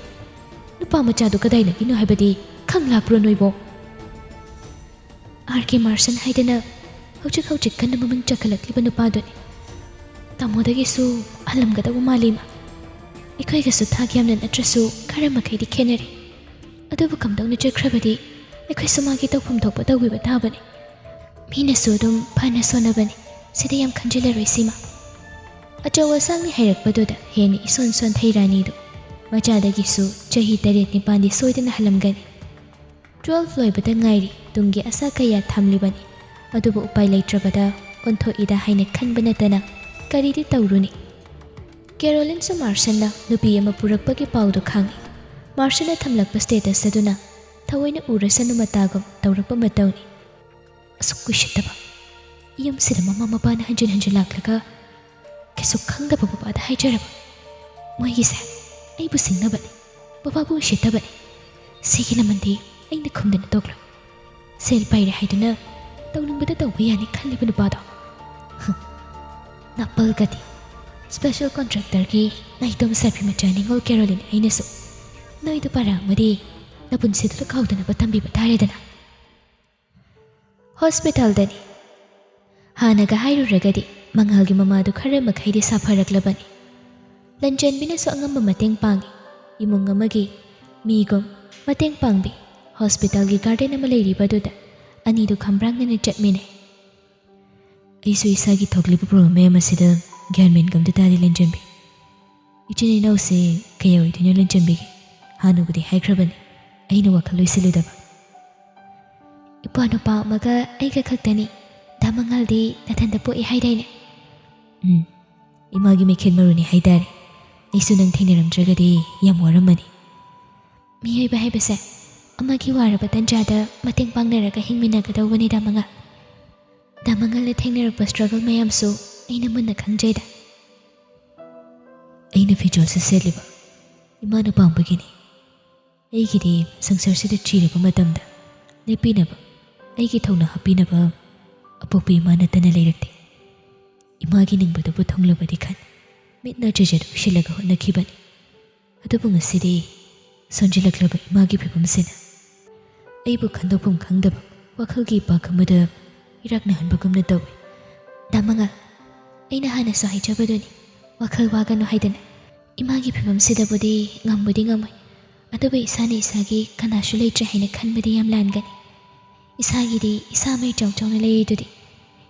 ꯅꯨꯄꯥ ꯃꯆꯥꯗꯨ ꯀꯗꯥꯏꯗꯒꯤꯅꯣ ꯍꯥꯏꯕꯗꯤ ꯈꯪ ꯂꯥꯛꯄ꯭ꯔꯣ ꯅꯣꯏꯕꯣ?" "ꯑꯥꯔ ꯀꯦ ꯃꯥꯔꯁꯟ ꯍꯥꯏꯗꯅ ꯍꯧꯖꯤꯛ ꯍꯧꯖꯤꯛ ꯀꯟꯅ ꯃꯃꯤꯡ ꯆꯠꯈꯠꯂꯛꯂꯤꯕ ꯅꯨꯄꯥꯗꯨꯅꯤ꯫ ꯇꯥꯃꯣꯗꯒꯤꯁꯨ ꯍꯜꯂꯝꯒꯗꯧꯕ ꯃꯥꯜꯂꯤ, ꯏꯃꯥ꯫ ꯑꯩꯈꯣꯏꯒꯁꯨ ꯊꯥꯛ ꯌꯥꯝꯅ ꯅꯠꯇ꯭ꯔꯁꯨ ꯈꯔ ꯃꯈꯩꯗꯤ ꯈꯦꯠꯅꯔꯦ꯫ ꯑꯗꯨꯕꯨ ꯀꯝꯗꯧꯅ ꯆꯠꯈ꯭ꯔꯕꯗꯤ ꯑꯩꯈꯣꯏꯁꯨ ꯃꯥꯒꯤ ꯇꯧꯐꯝ ꯊꯣꯛꯄ ꯇꯧꯕꯤꯕ ꯇꯥꯕꯅꯤ꯫ ꯃꯤꯅꯁꯨ ꯑꯗꯨꯝ ꯐꯅ ꯁꯣꯟꯅꯕꯅꯤ꯫ ꯁꯤꯗ ꯌꯥꯝ ꯈꯟꯖꯤꯜꯂꯔꯣꯏꯁꯤ, ꯏꯃꯥ꯫" ꯑꯆꯧ ꯑꯁꯥꯡꯅ ꯍꯥꯏꯔꯛꯄꯗꯨꯗ ꯍꯦꯟꯅ ꯏꯁꯣꯟ ꯁꯣꯟꯊꯩ ꯔꯥꯅꯤꯗꯨ꯫ ꯃꯆꯥꯗꯒꯤꯁꯨ ꯆꯍꯤ ꯇꯔꯦꯠ ꯅꯤꯄꯥꯟꯗꯤ ꯁꯣꯏꯗꯅ ꯍꯜꯂꯝꯒꯅꯤ꯫ ꯇ꯭ꯋꯦꯜꯐ ꯂꯣꯏꯕꯗ ꯉꯥꯏꯔꯤ, ꯇꯨꯡꯒꯤ ꯑꯁꯥ ꯀꯌꯥ ꯊꯝꯂꯤꯕꯅꯤ꯫ ꯑꯗꯨꯕꯨ ꯎꯄꯥꯏ ꯂꯩꯇ꯭ꯔꯕꯗ ꯑꯣꯟꯊꯣꯛꯏꯗ ꯍꯥꯏꯅ ꯈꯟꯕ ꯅꯠꯇꯅ ꯀꯔꯤꯗꯤ ꯇꯧꯔꯨꯅꯤ? ꯀꯦꯔꯣꯂꯤꯟꯁꯨ ꯃꯥꯔꯁꯟꯅ ꯅꯨꯄꯤ ꯑꯃ ꯄꯨꯔꯛꯄꯒꯤ ꯄꯥꯎꯗꯨ ꯈꯪꯏ꯫ ꯃꯥꯔꯁꯟꯅ ꯊꯝꯂꯛꯄ ꯁ꯭ꯇꯦꯇꯁ ꯑꯗꯨꯅ ꯊꯑꯣꯏꯅ ꯎꯔꯁꯅꯨ ꯃꯇꯥꯒꯨꯝ ꯇꯧꯔꯛꯄ ꯃꯇꯧꯅꯤ꯫ ꯑꯁꯨꯛ ꯀꯨꯏꯁꯤꯠꯇꯕ, ꯌꯨꯝꯁꯤꯗ ꯃꯃꯥ ꯃꯄꯥꯅ ꯍꯟꯖꯤꯟ ꯍꯟꯖꯤꯟ ꯂꯥꯛꯂꯒ ꯀꯩꯁꯨ ꯈꯪꯗꯕ ꯕꯕꯥꯗ ꯍꯥꯏꯖꯔꯕ? ꯃꯣꯏꯒꯤꯁꯦ ꯑꯩꯕꯨ ꯁꯤꯡꯅꯕꯅꯤ, ꯕꯕꯥꯕꯨ ꯎꯁꯤꯠꯇꯕꯅꯤ꯫ ꯁꯤꯒꯤ ꯂꯃꯟꯗꯤ ꯑꯩꯅ ꯈꯨꯝꯗꯅ ꯇꯣꯛꯂꯣꯏ꯫ ꯁꯦꯜ ꯄꯥꯏꯔꯦ ꯍꯥꯏꯗꯨꯅ ꯇꯧꯅꯤꯡꯕꯗ ꯇꯧꯕ ꯌꯥꯅꯤ ꯈꯜꯂꯤꯕ ꯅꯨꯄꯥꯗꯣ꯫ ꯍꯝ꯫ ꯅꯥꯄꯜꯒꯗꯤ ꯁ꯭ꯄꯦꯁꯦꯜ ꯀꯣꯟꯇ꯭ꯔꯦꯛꯇꯔꯒꯤ ꯅꯥꯏꯇꯣꯝ ꯁꯥꯕꯤ ꯃꯆꯥ ꯅꯤꯉꯣꯜ ꯀꯦꯔꯣꯂꯤꯟ ꯑꯩꯅꯁꯨ ꯅꯣꯏꯗ ꯄꯥꯔꯛ ꯑꯃꯗꯤ ꯅꯄꯨꯟꯁꯤꯗꯨꯗ ꯀꯥꯎꯗꯅꯕ ꯇꯝꯕꯤꯕ ꯇꯥꯔꯦꯗꯅ꯫ ꯍꯣꯁꯄꯤꯇꯥꯜꯗꯅꯤ꯫ ꯍꯥꯟꯅꯒ ꯍꯥꯏꯔꯨꯔꯒꯗꯤ ꯃꯉꯥꯜꯒꯤ ꯃꯃꯥꯗꯨ ꯈꯔ ꯃꯈꯩꯗꯤ ꯁꯥꯐꯔꯛꯂꯕꯅꯤ꯫ ꯂꯟꯆꯦꯟꯕꯤꯅꯁꯨ ꯑꯉꯝꯕ ꯃꯇꯦꯡ ꯄꯥꯡꯏ꯫ ꯏꯃꯨꯡ ꯑꯃꯒꯤ ꯃꯤꯒꯨꯝ ꯃꯇꯦꯡ ꯄꯥꯡꯕꯤ꯫ ꯍꯣꯁꯄꯤꯇꯥꯜꯒꯤ ꯒꯥꯔꯗꯦꯟ ꯑꯃ ꯂꯩꯔꯤꯕꯗꯨꯗ ꯑꯅꯤꯗꯨ ꯈꯝꯕ꯭ꯔꯥꯡꯅꯅ ꯆꯠꯃꯤꯟꯅꯩ꯫ ꯑꯩꯁꯨ ꯏꯁꯥꯒꯤ ꯊꯣꯛꯂꯤꯕ ꯄ꯭ꯔꯣꯕ꯭ꯂꯦꯝ ꯃꯌꯥꯝ ꯑꯁꯤꯗ ꯒ꯭ꯌꯥꯟ ꯃꯦꯟꯒ ꯑꯝꯇ ꯇꯥꯗꯦ, ꯂꯟꯆꯦꯟꯕꯤ꯫ ꯏꯆꯤꯟ ꯏꯅꯥꯎꯁꯦ ꯀꯌꯥ ꯑꯣꯏꯗꯣꯏꯅꯣ, ꯂꯟꯆꯦꯟꯕꯤꯒꯤ? ꯍꯥꯟꯅꯕꯨꯗꯤ ꯍꯥꯏꯈ꯭ꯔꯕꯅꯤ, ꯑꯩꯅ ꯋꯥꯈꯜ ꯂꯣꯏꯁꯤꯜꯂꯨꯗꯕ꯫ ꯏꯄ꯭ꯋꯥ ꯅꯨꯄꯥ ꯑꯃꯒ ꯑꯩꯒ ꯈꯛꯇꯅꯤ꯫ ꯗꯥ ꯃꯉꯥꯜꯗꯤ ꯅꯊꯟꯗ ꯄꯣꯛꯏ ꯍꯥꯏꯗꯥꯏꯅꯦ? ꯎꯝ, ꯏꯃꯥꯒꯤ ꯃꯩꯈꯦꯠ ꯃꯔꯨꯅꯤ ꯍꯥꯏꯇꯥꯔꯦ꯫ ꯑꯩꯁꯨ ꯅꯪ ꯊꯦꯡꯅꯔꯝꯗ꯭ꯔꯒꯗꯤ ꯌꯥꯝ ꯋꯥꯔꯝꯃꯅꯤ꯫ ꯃꯤꯑꯣꯏꯕ ꯍꯥꯏꯕꯁꯦ ꯑꯃꯒꯤ ꯋꯥꯔꯕ ꯇꯟꯖꯥꯗ ꯃꯇꯦꯡ ꯄꯥꯡꯅꯔꯒ ꯍꯤꯡꯃꯤꯟꯅꯒꯗꯧꯕꯅꯤ, ꯗꯥ ꯃꯉꯥꯜ꯫ ꯗꯥ ꯃꯉꯥꯜꯅ ꯊꯦꯡꯅꯔꯛꯄ ꯁ꯭ꯇ꯭ꯔꯒꯜ ꯃꯌꯥꯝꯁꯨ ꯑꯩꯅ ꯃꯨꯟꯅ ꯈꯪꯖꯩꯗ꯫ ꯑꯩꯅ ꯐꯤꯖꯣꯜꯁꯦ ꯁꯦꯠꯂꯤꯕ ꯏꯃꯥꯅ ꯄꯥꯝꯕꯒꯤꯅꯤ꯫ ꯑꯩꯒꯤꯗꯤ ꯁꯪꯁꯥꯔꯁꯤꯗ ꯆꯤꯔꯕ ꯃꯇꯝꯗ ꯂꯦꯞꯄꯤꯅꯕ, ꯑꯩꯒꯤ ꯊꯧꯅꯥ ꯍꯥꯞꯄꯤꯅꯕ ꯑꯄꯣꯛꯄ ꯏꯃꯥ ꯅꯠꯇꯅ ꯂꯩꯔꯛꯇꯦ꯫ ꯏꯃꯥꯒꯤ ꯅꯤꯡꯕꯗꯨꯕꯨ ꯊꯨꯡꯂꯕꯗꯤ ꯈꯟ ꯃꯤꯠꯅ ꯆꯦꯖꯦꯠ ꯎꯏꯁꯤꯜꯂꯒ ꯍꯣꯠꯅꯈꯤꯕꯅꯤ꯫ ꯑꯗꯨꯕꯨ ꯉꯁꯤꯗꯤ ꯁꯣꯟꯖꯤꯜꯂꯛꯂꯕ ꯏꯃꯥꯒꯤ ꯐꯤꯕꯝꯁꯤꯅ ꯑꯩꯕꯨ ꯈꯟꯗꯣꯛꯐꯝ ꯈꯪꯗꯕ ꯋꯥꯈꯜꯒꯤ ꯏꯄꯥꯛ ꯑꯃꯗ ꯏꯔꯥꯛꯅꯍꯟꯕꯒꯨꯝꯅ ꯇꯧꯏ꯫ ꯗꯥ ꯃꯉꯥꯜ, ꯑꯩꯅ ꯍꯥꯟꯅꯁꯨ ꯍꯥꯏꯖꯕꯗꯨꯅꯤ, ꯋꯥꯈꯜ ꯋꯥꯒꯅꯨ ꯍꯥꯏꯗꯅ꯫ ꯏꯃꯥꯒꯤ ꯐꯤꯕꯝꯁꯤꯗꯕꯨꯗꯤ ꯉꯝꯕꯨꯗꯤ ꯉꯝꯃꯣꯏ, ꯑꯗꯨꯕꯨ ꯏꯁꯥꯅ ꯏꯁꯥꯒꯤ ꯀꯅꯥꯁꯨ ꯂꯩꯇ꯭ꯔꯦ ꯍꯥꯏꯅ ꯈꯟꯕꯗꯤ ꯌꯥꯝ ꯂꯥꯟꯒꯅꯤ꯫ ꯏꯁꯥꯒꯤꯗꯤ ꯏꯁꯥꯃꯛ ꯏꯆꯥꯎ ꯆꯥꯎꯅ ꯂꯩꯔꯤꯗꯨꯗꯤ꯫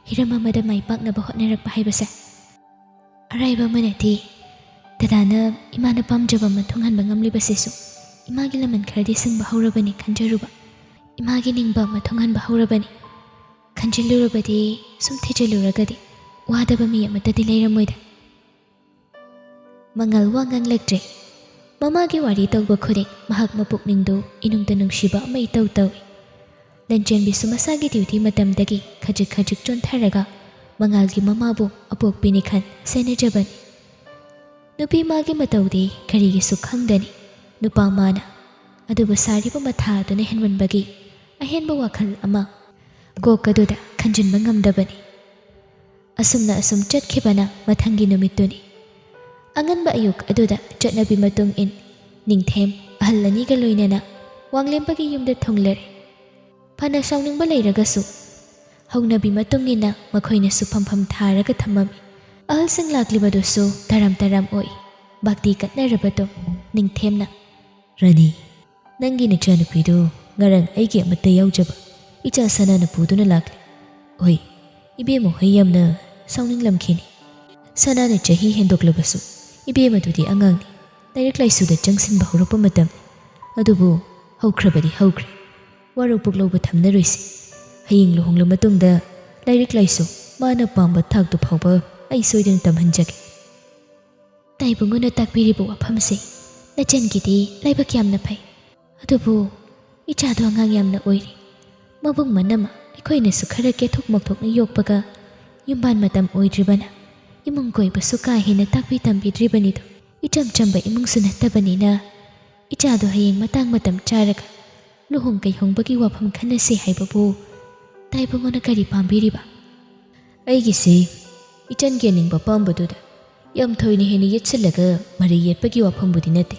ꯍꯤꯔꯝ ꯑꯃꯗ ꯃꯥꯏ ꯄꯥꯛꯅꯕ ꯍꯣꯠꯅꯔꯛꯄ ꯍꯥꯏꯕꯁꯦ ꯑꯔꯥꯏꯕ ꯑꯃ ꯅꯠꯇꯦ꯫ ꯗꯗꯥꯅ ꯏꯃꯥꯅ ꯄꯥꯝꯖꯕ ꯑꯃ ꯊꯨꯡꯍꯟꯕ ꯉꯝꯂꯤꯕꯁꯤꯁꯨ ꯏꯃꯥꯒꯤ ꯂꯃꯟ ꯈꯔꯗꯤ ꯁꯤꯡꯕ ꯍꯧꯔꯕꯅꯤ ꯈꯟꯖꯔꯨꯕ꯫ ꯏꯃꯥꯒꯤ ꯅꯤꯡꯕ ꯑꯃ ꯊꯨꯡꯍꯟꯕ ꯍꯧꯔꯕꯅꯤ꯫ ꯈꯟꯖꯤꯜꯂꯨꯔꯕꯗꯤ, ꯁꯨꯝ ꯊꯤꯖꯤꯜꯂꯨꯔꯒꯗꯤ ꯋꯥꯗꯕ ꯃꯤ ꯑꯃꯠꯇꯗꯤ ꯂꯩꯔꯝꯃꯣꯏꯗ꯫ ꯃꯉꯥꯜ ꯋꯥ ꯉꯥꯡꯂꯛꯇ꯭ꯔꯦ꯫ ꯃꯃꯥꯒꯤ ꯋꯥꯔꯤ ꯇꯧꯕ ꯈꯨꯗꯤꯡ ꯃꯍꯥꯛ ꯃꯄꯨꯛꯅꯤꯡꯗꯨ ꯏꯅꯨꯡꯗ ꯅꯨꯡꯁꯤꯕ ꯑꯃ ꯏꯇꯧ ꯇꯧꯏ꯫ ꯂꯟꯆꯦꯟꯕꯤꯁꯨ ꯃꯁꯥꯒꯤ ꯗ꯭ꯌꯨꯇꯤ ꯃꯇꯝꯗꯒꯤ ꯈꯖꯤꯛ ꯈꯖꯤꯛ ꯆꯣꯟꯊꯔꯒ ꯃꯉꯥꯜꯒꯤ ꯃꯃꯥꯕꯨ ꯑꯄꯣꯛꯄꯤꯅꯤ ꯈꯟ ꯁꯦꯟꯅꯖꯕꯅꯤ꯫ ꯅꯨꯄꯤ ꯃꯥꯒꯤ ꯃꯇꯧꯗꯤ ꯀꯔꯤꯒꯤꯁꯨ ꯈꯪꯗꯅꯤ꯫ ꯅꯨꯄꯥ ꯃꯥꯅ꯫ ꯑꯗꯨꯕꯨ ꯁꯥꯔꯤꯕ ꯃꯊꯥ ꯑꯗꯨꯅ ꯍꯦꯟꯃꯟꯕꯒꯤ ꯑꯍꯦꯟꯕ ꯋꯥꯈꯜ ꯑꯃ ꯀꯣꯛ ꯑꯗꯨꯗ ꯈꯟꯖꯤꯟꯕ ꯉꯝꯗꯕꯅꯤ꯫ ꯑꯁꯨꯝꯅ ꯑꯁꯨꯝ ꯆꯠꯈꯤꯕꯅ ꯃꯊꯪꯒꯤ ꯅꯨꯃꯤꯠꯇꯨꯅꯤ꯫ ꯑꯉꯟꯕ ꯑꯌꯨꯛ ꯑꯗꯨꯗ ꯆꯠꯅꯕꯤ ꯃꯇꯨꯡ ꯏꯟ ꯅꯤꯡꯊꯦꯝ ꯑꯍꯜ ꯑꯅꯤꯒ ꯂꯣꯏꯅꯅ ꯋꯥꯡꯂꯦꯝꯕꯒꯤ ꯌꯨꯝꯗ ꯊꯨꯡꯂꯔꯦ꯫ ꯐꯅ ꯁꯥꯎꯅꯤꯡꯕ ꯂꯩꯔꯒꯁꯨ ꯍꯧꯅꯕꯤ ꯃꯇꯨꯡ ꯏꯟꯅ ꯃꯈꯣꯏꯅꯁꯨ ꯐꯝꯐꯝ ꯊꯥꯔꯒ ꯊꯝꯃꯝꯃꯤ꯫ ꯑꯍꯜꯁꯤꯡ ꯂꯥꯛꯂꯤꯕꯗꯨꯁꯨ ꯇꯔꯥꯝ ꯇꯔꯥꯝ ꯑꯣꯏ꯫ ꯕꯥꯛꯇꯤ ꯀꯠꯅꯔꯕ ꯇꯨꯡ ꯅꯤꯡꯊꯦꯝꯅ, "ꯔꯥꯅꯤ, ꯅꯪꯒꯤ ꯅꯆꯥꯅꯨꯄꯤꯗꯨ ꯉꯔꯥꯡ ꯑꯩꯒꯤ ꯑꯃꯠꯇ ꯌꯥꯎꯖꯕ ꯏꯆꯥ ꯁꯅꯥꯅ ꯄꯨꯗꯨꯅ ꯂꯥꯛꯂꯤ꯫ ꯍꯣꯏ, ꯏꯕꯦꯝꯃ ꯍꯣꯏ ꯌꯥꯝꯅ ꯁꯥꯎꯅꯤꯡꯂꯝꯈꯤꯅꯤ꯫ ꯁꯅꯥꯅ ꯆꯍꯤ ꯍꯦꯟꯗꯣꯛꯂꯕꯁꯨ ꯏꯕꯦꯝꯃꯗꯨꯗꯤ ꯑꯉꯥꯡꯅꯤ꯫ ꯂꯥꯏꯔꯤꯛ ꯂꯥꯏꯁꯨꯗ ꯆꯪꯁꯤꯟꯕ ꯍꯧꯔꯛꯄ ꯃꯇꯝꯅꯤ꯫ ꯑꯗꯨꯕꯨ ꯍꯧꯈ꯭ꯔꯕꯗꯤ ꯍꯧꯈ꯭ꯔꯦ꯫ ꯋꯥꯔꯧ ꯄꯨꯛꯂꯧꯕ ꯊꯝꯅꯔꯣꯏꯁꯤ꯫ ꯍꯌꯦꯡ ꯂꯨꯍꯣꯡꯂ ꯃꯇꯨꯡꯗ ꯂꯥꯏꯔꯤꯛ ꯂꯥꯏꯁꯨ ꯃꯥꯅ ꯄꯥꯝꯕ ꯊꯥꯛꯇꯨ ꯐꯥꯎꯕ ꯑꯩ ꯁꯣꯏꯗꯅ ꯇꯝꯍꯟꯖꯒꯦ꯫" ꯇꯥꯏꯕꯨꯡꯉꯣꯅ ꯇꯥꯛꯄꯤꯔꯤꯕ ꯋꯥꯐꯝꯁꯦ ꯅꯆꯟꯒꯤꯗꯤ ꯂꯥꯏꯕꯛ ꯌꯥꯝꯅ ꯐꯩ꯫ ꯑꯗꯨꯕꯨ ꯏꯆꯥꯗꯣ ꯑꯉꯥꯡ ꯌꯥꯝꯅ ꯑꯣꯏꯔꯤ꯫ ꯃꯕꯨꯡ ꯃꯅꯝ ꯑꯩꯈꯣꯏꯅꯁꯨ ꯈꯔ ꯀꯦꯊꯣꯛ ꯃꯧꯊꯣꯛꯅ ꯌꯣꯛꯄꯒ ꯌꯨꯝꯕꯥꯟ ꯃꯇꯝ ꯑꯣꯏꯗ꯭ꯔꯤꯕꯅ ꯏꯃꯨꯡ ꯀꯣꯏꯕꯁꯨ ꯀꯥ ꯍꯦꯟꯅ ꯇꯥꯛꯄꯤ ꯇꯝꯕꯤꯗ꯭ꯔꯤꯕꯅꯤꯗꯣ꯫ ꯏꯆꯝ ꯆꯝꯕ ꯏꯃꯨꯡꯁꯨ ꯅꯠꯇꯕꯅꯤꯅ ꯏꯆꯥꯗꯣ ꯍꯌꯦꯡ ꯃꯇꯥꯡ ꯃꯇꯝ ꯆꯥꯔꯒ ꯂꯨꯍꯣꯡ ꯀꯩꯍꯣꯡꯕꯒꯤ ꯋꯥꯐꯝ ꯈꯟꯅꯁꯤ ꯍꯥꯏꯕꯕꯨ ꯇꯥꯏꯕꯨꯡꯉꯣꯅ ꯀꯔꯤ ꯄꯥꯝꯕꯤꯔꯤꯕ? ꯑꯩꯒꯤꯁꯤ ꯏꯆꯟꯒꯤ ꯑꯅꯤꯡꯕ ꯑꯄꯥꯝꯕꯗꯨꯗ ꯌꯥꯝ ꯊꯣꯏꯅ ꯍꯦꯟꯅ ꯌꯦꯠꯁꯤꯜꯂꯒ ꯃꯔꯩ ꯌꯦꯠꯄꯒꯤ ꯋꯥꯐꯝꯕꯨꯗꯤ ꯅꯠꯇꯦ꯫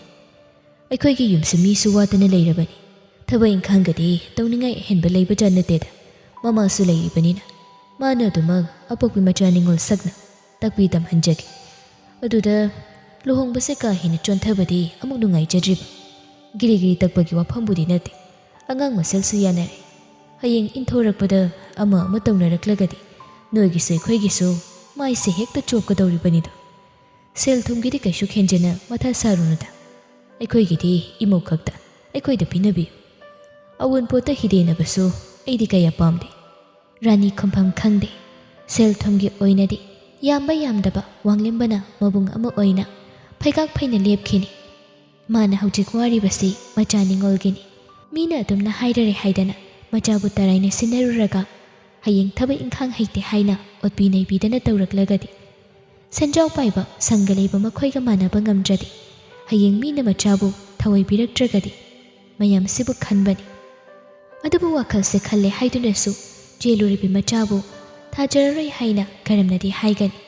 ꯑꯩꯈꯣꯏꯒꯤ ꯌꯨꯝꯁꯨ ꯃꯤꯁꯨ ꯋꯥꯠꯇꯅ ꯂꯩꯔꯕꯅꯤ꯫ ꯊꯕꯛ ꯏꯪꯈꯥꯡꯒꯗꯤ ꯇꯧꯅꯤꯡꯉꯥꯏ ꯑꯍꯦꯟꯕ ꯂꯩꯕꯖꯥꯠ ꯅꯠꯇꯦꯗ꯫ ꯃꯃꯥꯁꯨ ꯂꯩꯔꯤꯕꯅꯤꯅ ꯃꯥꯅ ꯑꯗꯨꯃꯛ ꯑꯄꯣꯛꯄꯤ ꯃꯆꯥ ꯅꯤꯉꯣꯜ ꯁꯛꯅ ꯇꯥꯛꯄꯤ ꯇꯝꯍꯟꯖꯒꯦ꯫ ꯑꯗꯨꯗ ꯂꯨꯍꯣꯡꯕꯁꯦ ꯀꯥ ꯍꯦꯟꯅ ꯆꯣꯟꯊꯕꯗꯤ ꯑꯃꯨꯛ ꯅꯨꯡꯉꯥꯏꯖꯗ꯭ꯔꯤꯕ꯫ ꯒꯤꯔꯤ ꯒꯤꯔꯤ ꯇꯛꯄꯒꯤ ꯋꯥꯐꯝꯕꯨꯗꯤ ꯅꯠꯇꯦ꯫ ꯑꯉꯥꯡ ꯃꯁꯦꯜꯁꯨ ꯌꯥꯅꯔꯦ꯫ ꯍꯌꯦꯡ ꯏꯟꯊꯣꯔꯛꯄꯗ ꯑꯃ ꯑꯃ ꯇꯧꯅꯔꯛꯂꯒꯗꯤ ꯅꯣꯏꯒꯤꯁꯨ ꯑꯩꯈꯣꯏꯒꯤꯁꯨ ꯃꯥꯏꯁꯦ ꯍꯦꯛꯇ ꯆꯣꯞꯀꯗꯧꯔꯤꯕꯅꯤꯗꯣ꯫ ꯁꯦꯜ ꯊꯨꯝꯒꯤꯗꯤ ꯀꯩꯁꯨ ꯍꯦꯟꯖꯟꯅ ꯃꯊꯥ ꯁꯥꯔꯨꯅꯨꯗ꯫ ꯑꯩꯈꯣꯏꯒꯤꯗꯤ ꯏꯃꯧ ꯈꯛꯇ ꯑꯩꯈꯣꯏꯗ ꯄꯤꯅꯕꯤꯌꯨ꯫ ꯑꯋꯨꯟꯄꯣꯠꯇ ꯍꯤꯗꯦꯟꯅꯕꯁꯨ ꯑꯩꯗꯤ ꯀꯌꯥ ꯄꯥꯝꯗꯦ꯫ ꯔꯥꯅꯤ ꯈꯨꯝꯐꯝ ꯈꯪꯗꯦ꯫ ꯁꯦꯜ ꯊꯨꯝꯒꯤ ꯑꯣꯏꯅꯗꯤ ꯌꯥꯝꯕ ꯌꯥꯝꯗꯕ ꯋꯥꯡꯂꯦꯝꯕꯅ ꯃꯕꯨꯡ ꯑꯃ ꯑꯣꯏꯅ ꯐꯩꯒꯥꯛ ꯐꯩꯅ ꯂꯦꯞꯈꯤꯅꯤ꯫ ꯃꯥꯅ ꯍꯧꯖꯤꯛ ꯋꯥꯔꯤꯕꯁꯤ ꯃꯆꯥ ꯅꯤꯉꯣꯜꯒꯤꯅꯤ꯫ ꯃꯤꯅ ꯑꯗꯨꯝꯅ ꯍꯥꯏꯔꯔꯦ ꯍꯥꯏꯗꯅ ꯃꯆꯥꯕꯨ ꯇꯔꯥꯏꯅ ꯁꯤꯟꯅꯔꯨꯔꯒ ꯍꯌꯦꯡ ꯊꯕꯛ ꯏꯪꯈꯥꯡ ꯍꯩꯇꯦ ꯍꯥꯏꯅ ꯑꯣꯠꯄꯤ ꯅꯩꯕꯤꯗꯅ ꯇꯧꯔꯛꯂꯒꯗꯤ, ꯁꯦꯟꯖꯥꯎ ꯄꯥꯏꯕ ꯁꯪꯒ ꯂꯩꯕ ꯃꯈꯣꯏꯒ ꯃꯥꯟꯅꯕ ꯉꯝꯗ꯭ꯔꯗꯤ, ꯍꯌꯦꯡ ꯃꯤꯅ ꯃꯆꯥꯕꯨ ꯊꯑꯣꯏꯕꯤꯔꯛꯇ꯭ꯔꯒꯗꯤ, ꯃꯌꯥꯝꯁꯤꯕꯨ ꯈꯟꯕꯅꯤ꯫ ꯑꯗꯨꯕꯨ ꯋꯥꯈꯜꯁꯦ ꯈꯜꯂꯦ ꯍꯥꯏꯗꯨꯅꯁꯨ ꯆꯦꯜꯂꯨꯔꯤꯕꯤ ꯃꯆꯥꯕꯨ ꯊꯥꯖꯔꯔꯣꯏ ꯍꯥꯏꯅ ꯀꯔꯝꯅꯗꯤ ꯍꯥꯏꯒꯅꯤ?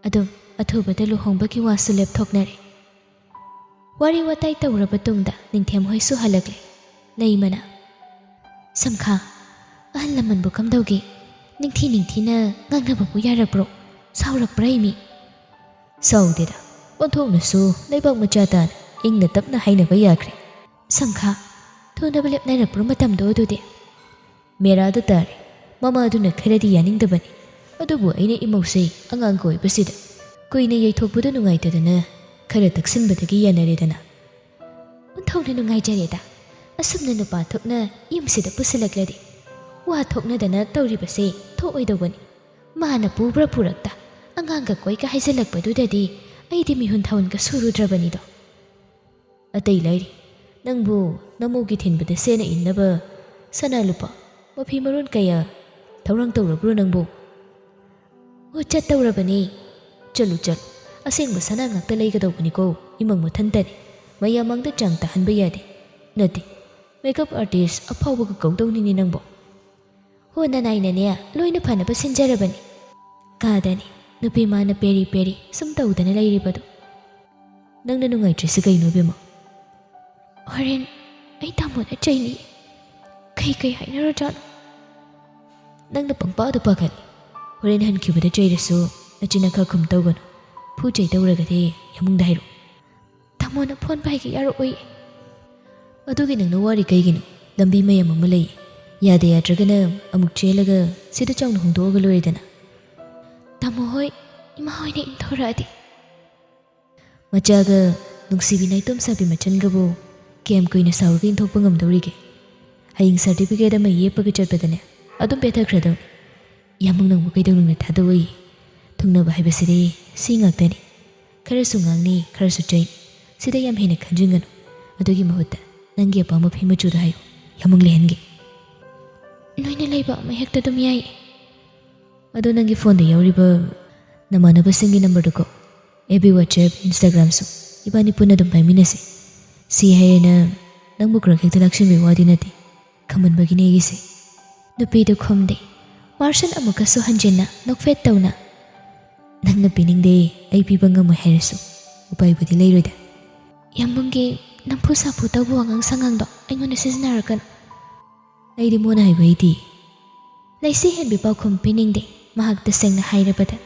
ꯑꯗꯨꯝ ꯑꯊꯨꯕꯗ ꯂꯨꯍꯣꯡꯕꯒꯤ ꯋꯥꯁꯨ ꯂꯦꯞꯊꯣꯛꯅꯔꯦ꯫ ꯋꯥꯔꯤ ꯋꯥꯇꯥꯏ ꯇꯧꯔꯕ ꯇꯨꯡꯗ ꯅꯤꯡꯊꯦꯝ ꯍꯣꯏꯁꯨ ꯍꯜꯂꯛꯂꯦ꯫ ꯂꯩꯃꯅ, "ꯁꯝꯈꯥ, ꯑꯍꯜ ꯂꯃꯟꯕꯨ ꯀꯝꯗꯧꯒꯦ? ꯅꯤꯡꯊꯤ ꯅꯤꯡꯊꯤꯅ ꯉꯥꯡꯅꯕꯕꯨ ꯌꯥꯔꯛꯄ꯭ꯔꯣ? ꯁꯥꯎꯔꯛꯄ꯭ꯔꯥ ꯏꯃꯤ?" "ꯁꯥꯎꯗꯦꯗ, ꯑꯣꯟꯊꯣꯛꯅꯁꯨ ꯂꯩꯕꯥꯛ ꯃꯆꯥ ꯇꯥꯅ ꯏꯪꯅ ꯇꯞꯅ ꯍꯥꯏꯅꯕ ꯌꯥꯈ꯭ꯔꯦ꯫ ꯁꯝꯈꯥ, ꯊꯨꯅꯕ ꯂꯦꯞꯅꯔꯛꯄ꯭ꯔꯣ ꯃꯇꯝꯗꯣ ꯑꯗꯨꯗꯤ?" "ꯃꯦꯔꯥꯗ ꯇꯥꯔꯦ꯫ ꯃꯃꯥ ꯑꯗꯨꯅ ꯈꯔꯗꯤ ꯌꯥꯅꯤꯡꯗꯕꯅꯤ, ꯑꯗꯨꯕꯨ ꯑꯩꯅ ꯏꯃꯧꯁꯦ ꯑꯉꯥꯡꯒ ꯑꯣꯏꯕꯁꯤꯗ ꯀꯨꯏꯅ ꯌꯩꯊꯣꯛꯄꯗꯨ ꯅꯨꯡꯉꯥꯏꯇꯗꯅ ꯈꯔ ꯇꯛꯁꯤꯟꯕꯗꯒꯤ ꯌꯥꯅꯔꯦꯗꯅ꯫" "ꯑꯣꯟꯊꯣꯛꯅ ꯅꯨꯡꯉꯥꯏꯖꯔꯦꯗ, ꯑꯁꯨꯝꯅ ꯅꯨꯄꯥ ꯊꯣꯛꯅ ꯌꯨꯝꯁꯤꯗ ꯄꯨꯁꯤꯜꯂꯛꯂꯗꯤ꯫ ꯋꯥ ꯊꯣꯛꯅꯗꯅ ꯇꯧꯔꯤꯕꯁꯦ ꯊꯣꯛꯑꯣꯏꯗꯧꯕꯅꯤ꯫ ꯃꯥꯅ ꯄꯨꯕ꯭ꯔꯥ ꯄꯨꯔꯛꯇ, ꯑꯉꯥꯡꯒ ꯀꯣꯏꯒ ꯍꯥꯏꯖꯤꯜꯂꯛꯄꯗꯨꯗꯗꯤ ꯑꯩꯗꯤ ꯃꯤꯍꯨꯟ ꯊꯥꯍꯨꯟꯒ ꯁꯨꯔꯨꯗ꯭ꯔꯕꯅꯤꯗꯣ꯫" "ꯑꯇꯩ ꯂꯥꯏꯔꯤ, ꯅꯪꯕꯨ ꯅꯃꯧꯒꯤ ꯊꯤꯟꯕꯗ ꯁꯦꯠꯅ ꯏꯟꯅꯕ ꯁꯅꯥ ꯂꯨꯄꯥ, ꯃꯐꯤ ꯃꯔꯣꯟ ꯀꯌꯥ ꯊꯧꯔꯥꯡ ꯇꯧꯔꯕ꯭ꯔꯣ ꯅꯪꯕꯨ?" "ꯑꯣ, ꯆꯠꯇꯧꯔꯕꯅꯤ꯫ ꯆꯠꯂꯨ, ꯆꯠꯂꯨ꯫ ꯑꯁꯦꯡꯕ ꯁꯅꯥ ꯉꯥꯛꯇ ꯂꯩꯒꯗꯧꯕꯅꯤꯀꯣ, ꯏꯃꯧ ꯃꯊꯟꯇꯅꯤ꯫ ꯃꯌꯥꯝ ꯃꯥꯡꯗ ꯆꯥꯡ ꯇꯥꯍꯟꯕ ꯌꯥꯗꯦ꯫ ꯅꯠꯇꯦ, ꯃꯦꯀꯞ ꯑꯥꯔꯇꯤꯁ ꯑꯐꯥꯎꯕꯒ ꯀꯧꯗꯧꯅꯤꯅꯦ ꯅꯪꯕꯣ꯫" "ꯍꯣ, ꯅꯅꯥꯏꯅꯅꯦ ꯂꯣꯏꯅ ꯐꯅꯕ ꯁꯤꯟꯖꯔꯕꯅꯤ꯫ ꯀꯥꯗꯅꯤ ꯅꯨꯄꯤ ꯃꯥꯅ ꯄꯦꯔꯤ ꯄꯦꯔꯤ ꯁꯨꯝ ꯇꯧꯗꯅ ꯂꯩꯔꯤꯕꯗꯣ꯫" "ꯅꯪꯅ ꯅꯨꯡꯉꯥꯏꯇ꯭ꯔꯤꯁꯤ ꯀꯩꯅꯣ, ꯏꯕꯦꯝꯃ?" "ꯍꯣꯔꯦꯟ ꯑꯩ ꯇꯥꯃꯣꯅ ꯆꯩꯅꯤ꯫ ꯀꯩ ꯀꯩ ꯍꯥꯏꯅꯔꯖꯥꯠꯅꯣ?" "ꯅꯪꯅ ꯄꯪꯄꯥꯗ ꯄꯥꯈꯠꯂꯤ꯫ ꯍꯣꯔꯦꯟ ꯍꯟꯈꯤꯕꯗ ꯆꯩꯔꯁꯨ ꯅꯆꯤꯟ ꯈꯔ ꯈꯨꯝ ꯇꯧꯒꯅꯨ꯫ ꯐꯨ ꯆꯩ ꯇꯧꯔꯒꯗꯤ ꯏꯃꯨꯡꯗ ꯍꯥꯏꯔꯛꯑꯣ꯫" "ꯇꯥꯃꯣꯅ ꯐꯣꯟ ꯄꯥꯏꯒꯦ ꯌꯥꯔꯛꯑꯣꯏ꯫" "ꯑꯗꯨꯒꯤ ꯅꯪꯅ ꯋꯥꯔꯤ ꯀꯩꯒꯤꯅꯣ? ꯂꯝꯕꯤ ꯃꯌꯥꯝ ꯑꯃ ꯂꯩ꯫ ꯌꯥꯗ ꯌꯥꯗ꯭ꯔꯒꯅ ꯑꯃꯨꯛ ꯆꯦꯜꯂꯒ ꯁꯤꯗ ꯆꯥꯎꯅ ꯍꯣꯡꯗꯣꯛꯑꯒ ꯂꯣꯏꯔꯦꯗꯅ꯫" "ꯇꯥꯃꯣ ꯍꯣꯏ, ꯏꯃꯥ ꯍꯣꯏꯅ ꯏꯟꯊꯣꯔꯛꯑꯗꯤ?" ꯃꯆꯥꯒ ꯅꯨꯡꯁꯤꯕꯤ ꯅꯥꯏꯇꯣꯝ ꯁꯥꯕꯤ ꯃꯆꯟꯒꯕꯨ ꯀꯌꯥꯝ ꯀꯨꯏꯅ ꯁꯥꯎꯔꯒ ꯏꯟꯊꯣꯛꯄ ꯉꯝꯗꯧꯔꯤꯒꯦ? ꯍꯌꯦꯡ ꯁꯥꯔꯇꯤꯐꯤꯀꯦꯠ ꯑꯃ ꯌꯦꯞꯄꯒ ꯆꯠꯄꯗꯅꯦ ꯑꯗꯨꯝ ꯄꯦꯊꯈ꯭ꯔꯗꯧꯅꯤ꯫ ꯌꯥꯝꯕꯨꯡ, ꯅꯪꯕꯨ ꯀꯩꯗꯧꯅꯨꯡꯗ ꯊꯥꯗꯣꯛꯑꯣꯏ꯫ ꯊꯨꯡꯅꯕ ꯍꯥꯏꯕꯁꯤꯗꯤ ꯁꯤ ꯉꯥꯛꯇꯅꯤ꯫ ꯈꯔꯁꯨ ꯉꯥꯡꯅꯤ, ꯈꯔꯁꯨ ꯆꯩꯅꯤ꯫ ꯁꯤꯗ ꯌꯥꯝ ꯍꯦꯟꯅ ꯈꯟꯖꯤꯟꯒꯅꯨ꯫ ꯑꯗꯨꯒꯤ ꯃꯍꯨꯠꯇ ꯅꯪꯒꯤ ꯑꯄꯥꯝꯕ ꯐꯤ ꯃꯆꯨꯗꯣ ꯍꯥꯏꯌꯨ, ꯌꯥꯝꯕꯨꯡ ꯂꯩꯍꯟꯒꯦ꯫ ꯅꯣꯏꯅ ꯂꯩꯕ ꯑꯃ ꯍꯦꯛꯇ ꯑꯗꯨꯝ ꯌꯥꯏ꯫ ꯑꯗꯣ ꯅꯪꯒꯤ ꯐꯣꯟꯗ ꯌꯥꯎꯔꯤꯕ ꯅꯃꯥꯟꯅꯕꯁꯤꯡꯒꯤ ꯅꯝꯕꯔꯗꯨꯀꯣ, ꯑꯦꯐ ꯕꯤ, WhatsApp, Instagram-ꯁꯨ ꯏꯕꯥꯅꯤ ꯄꯨꯟꯅ ꯑꯗꯨꯝ ꯄꯥꯏꯃꯤꯟꯅꯁꯤ꯫ ꯁꯤ ꯍꯥꯏꯔꯦꯅ ꯅꯪꯕꯨ ꯈꯔ ꯍꯦꯛꯇ ꯂꯥꯛꯁꯤꯟꯕꯒꯤ ꯋꯥꯗꯤ ꯅꯠꯇꯦ, ꯈꯝꯃꯟꯕꯒꯤꯅꯦ ꯑꯩꯒꯤꯁꯦ꯫ ꯅꯨꯄꯤꯗꯨ ꯈꯨꯝꯗꯦ꯫ ꯃꯥꯔꯁꯟ ꯑꯃꯨꯛꯀꯁꯨ ꯍꯟꯖꯤꯟꯅ ꯅꯣꯛꯐꯦꯠ ꯇꯧꯅ, "ꯅꯪꯅ ꯄꯤꯅꯤꯡꯗꯦ, ꯑꯩ ꯄꯤꯕ ꯉꯝꯃꯣꯏ ꯍꯥꯏꯔꯁꯨ ꯎꯄꯥꯏꯕꯨꯗꯤ ꯂꯩꯔꯣꯏꯗ꯫ ꯌꯥꯝꯕꯨꯡꯒꯤ ꯅꯝꯐꯨ ꯁꯥꯐꯨ ꯇꯧꯕ ꯋꯥꯉꯥꯡ ꯁꯉꯥꯡꯗꯣ ꯑꯩꯉꯣꯟꯗ ꯁꯤꯖꯤꯟꯅꯔꯛꯀꯅꯨ꯫" "ꯑꯩꯗꯤ ꯃꯣꯟꯅ ꯍꯥꯏꯕ ꯍꯩꯇꯦ꯫" ꯂꯩꯁꯤ ꯍꯦꯟꯕꯤ ꯄꯥꯎꯈꯨꯝ ꯄꯤꯅꯤꯡꯗꯦ꯫ ꯃꯍꯥꯛ ꯇꯁꯦꯡꯅ ꯍꯥꯏꯔꯕꯗ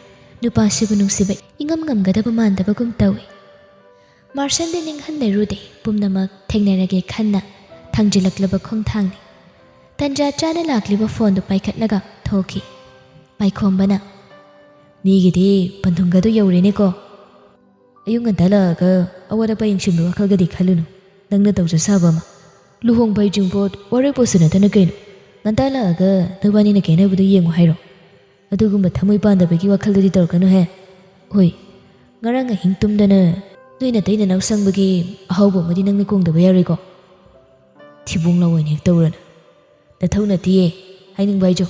ꯅꯨꯄꯥꯁꯤꯕꯨ ꯅꯨꯡꯁꯤꯕ ꯏꯉꯝ ꯉꯝꯒꯗꯕ ꯃꯥꯟꯗꯕꯒꯨꯝ ꯇꯧꯏ꯫ ꯃꯥꯔꯁꯟꯗꯤ ꯅꯤꯡꯍꯟꯅꯔꯨꯗꯦ꯫ ꯄꯨꯝꯅꯃꯛ ꯊꯦꯡꯅꯔꯒꯦ ꯈꯟꯅ ꯊꯥꯡꯖꯤꯜꯂꯛꯂꯕ ꯈꯣꯡꯊꯥꯡꯅꯤ꯫ ꯇꯟꯖꯥ ꯆꯥꯅ ꯂꯥꯛꯂꯤꯕ ꯐꯣꯟꯗꯨ ꯄꯥꯏꯈꯠꯂꯒ ꯊꯣꯛꯈꯤ꯫ ꯄꯥꯏꯈꯣꯝꯕꯅ, "ꯃꯤꯒꯤꯗꯤ ꯄꯟꯊꯨꯡꯒꯗꯨ ꯌꯧꯔꯦꯅꯦꯀꯣ꯫ ꯑꯌꯨꯛ ꯉꯟꯇꯥ ꯂꯥꯛꯑꯒ ꯑꯋꯥꯠ ꯑꯄꯥ ꯌꯦꯡꯁꯤꯟꯕ ꯋꯥꯈꯜꯒꯗꯤ ꯈꯜꯂꯨꯅꯨ꯫ ꯅꯪꯅ ꯇꯧꯖ ꯁꯥꯕ ꯑꯃ꯫ ꯂꯨꯍꯣꯡꯕ ꯍꯩꯖꯤꯡꯄꯣꯠ ꯋꯥꯔꯣꯏꯄꯣꯠꯁꯨ ꯅꯠꯇꯅ ꯀꯩꯅꯣ? ꯉꯟꯇꯥ ꯂꯥꯛꯑꯒ ꯅꯕꯥꯅꯤꯅ ꯀꯥꯏꯅꯕꯗꯨ ꯌꯦꯡꯉꯨ ꯍꯥꯏꯔꯣ? ꯑꯗꯨꯒꯨꯝꯕ ꯊꯃꯣꯏ ꯄꯥꯟꯗꯕꯒꯤ ꯋꯥꯈꯜꯗꯨꯗꯤ ꯇꯧꯔꯛꯀꯅꯨꯍꯦ꯫ ꯍꯣꯏ, ꯉꯔꯥꯡ ꯑꯍꯤꯡ ꯇꯨꯝꯗꯅ ꯅꯣꯏ ꯅꯇꯩ ꯅꯅꯥꯎ ꯁꯪꯕꯒꯤ ꯑꯍꯥꯎꯕ ꯑꯃꯗꯤ ꯅꯪꯅ ꯀꯣꯡꯗꯕ ꯌꯥꯔꯣꯏꯀꯣ? ꯊꯤꯕꯣꯡ ꯂꯥꯎ ꯑꯣꯏꯅ ꯍꯦꯛ ꯇꯧꯔꯅ꯫ ꯅꯊꯧ ꯅꯠꯇꯤꯌꯦ, ꯍꯥꯏꯅꯤꯡꯕ ꯍꯥꯏꯖꯧ꯫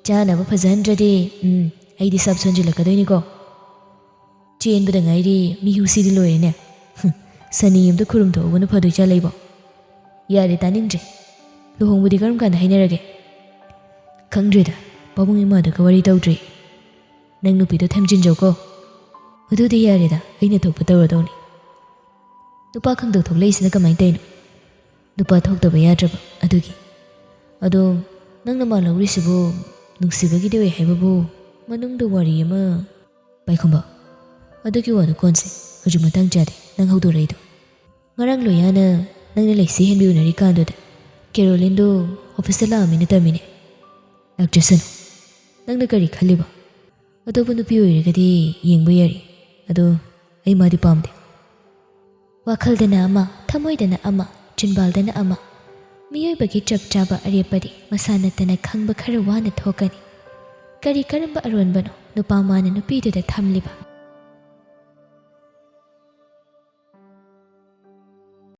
ꯆꯥꯅꯕ ꯐꯖꯍꯟꯗ꯭ꯔꯗꯤ, ꯎꯝ, ꯑꯩꯗꯤ ꯁꯥꯞ ꯁꯣꯟꯖꯤꯜꯂꯛꯀꯗꯣꯏꯅꯤꯀꯣ꯫ ꯆꯦꯟꯕꯗ ꯉꯥꯏꯔꯤ, ꯃꯤꯍꯨꯁꯤꯗꯤ ꯂꯣꯏꯔꯦꯅꯦ꯫ ꯍꯨꯝ, ꯁꯅꯤ ꯑꯝꯇ ꯈꯨꯔꯨꯝ ꯊꯣꯛꯍꯧꯕꯅ ꯐꯗꯣꯏ ꯆꯥ ꯂꯩꯕꯣ꯫ ꯌꯥꯔꯦ, ꯇꯥꯅꯤꯡꯗ꯭ꯔꯦ꯫ ꯂꯨꯍꯣꯡꯕꯗꯤ ꯀꯔꯝ ꯀꯥꯟꯗ ꯍꯥꯏꯅꯔꯒꯦ? ꯈꯪꯗ꯭ꯔꯦꯗ, ꯄꯥꯕꯨꯡ ꯏꯃꯥꯗꯨꯒ ꯋꯥꯔꯤ ꯇꯧꯗ꯭ꯔꯤ꯫ ꯅꯪ ꯅꯨꯄꯤꯗꯣ ꯊꯦꯝꯖꯤꯟꯖꯧꯀꯣ꯫ ꯑꯗꯨꯗꯤ ꯌꯥꯔꯦꯗ, ꯑꯩꯅ ꯊꯣꯛꯄ ꯇꯧꯔꯗꯧꯅꯤ꯫ ꯅꯨꯄꯥ ꯈꯪꯗꯣꯛ ꯊꯣꯛꯂꯛꯏꯁꯤꯅ ꯀꯃꯥꯏꯅ ꯇꯧꯔꯤꯅꯣ? ꯅꯨꯄꯥ ꯊꯣꯛꯇꯕ ꯌꯥꯗ꯭ꯔꯕ ꯑꯗꯨꯒꯤ꯫ ꯑꯗꯣ ꯅꯪꯅ ꯃꯥ ꯂꯧꯔꯤꯁꯤꯕꯨ ꯅꯨꯡꯁꯤꯕꯒꯤꯗꯤ ꯑꯣꯏ ꯍꯥꯏꯕꯕꯨ ꯃꯅꯨꯡꯗ ꯋꯥꯔꯤ ꯑꯃ꯫ ꯄꯥꯏꯈꯣꯝꯕ, ꯑꯗꯨꯒꯤ ꯋꯥꯗꯣ ꯀꯣꯟꯁꯦ, ꯍꯧꯖꯤꯛ ꯃꯇꯥꯡ ꯆꯥꯗꯦ ꯅꯪ ꯍꯧꯗꯣꯔꯛꯏꯗꯣ꯫ ꯉꯔꯥꯡ ꯂꯣꯌꯥꯅ ꯅꯪꯅ ꯂꯩꯁꯤ ꯍꯦꯟꯕꯤ ꯎꯅꯔꯤꯀꯥꯟꯗꯨꯗ ꯀꯦꯔꯣꯂꯤꯟꯗꯣ ꯑꯣꯐꯤꯁꯇ ꯂꯥꯛꯑꯝꯃꯤꯅ ꯇꯝꯃꯤꯅꯦ꯫ ꯂꯥꯛꯆꯁꯅꯨ꯫ ꯅꯪꯅ ꯀꯔꯤ ꯈꯜꯂꯤꯕ? ꯑꯇꯣꯞꯄ ꯅꯨꯄꯤ ꯑꯣꯏꯔꯒꯗꯤ ꯌꯦꯡꯕ ꯌꯥꯔꯤ꯫ ꯑꯗꯣ ꯑꯩ ꯃꯥꯗꯤ ꯄꯥꯝꯗꯦ꯫ ꯋꯥꯈꯜꯗꯅ ꯑꯃ, ꯊꯃꯣꯏꯗꯅ ꯑꯃ, ꯆꯤꯟꯕꯥꯜꯗꯅ ꯑꯃ꯫ ꯃꯤꯑꯣꯏꯕꯒꯤ ꯆꯞ ꯆꯥꯕ ꯑꯔꯦꯞꯄꯗꯤ ꯃꯁꯥ ꯅꯠꯇꯅ ꯈꯪꯕ ꯈꯔ ꯋꯥꯅ ꯊꯣꯛꯀꯅꯤ꯫ ꯀꯔꯤ ꯀꯔꯝꯕ ꯑꯔꯣꯟꯕꯅꯣ ꯅꯨꯄꯥ ꯃꯥꯅ ꯅꯨꯄꯤꯗꯨꯗ ꯊꯝꯂꯤꯕ?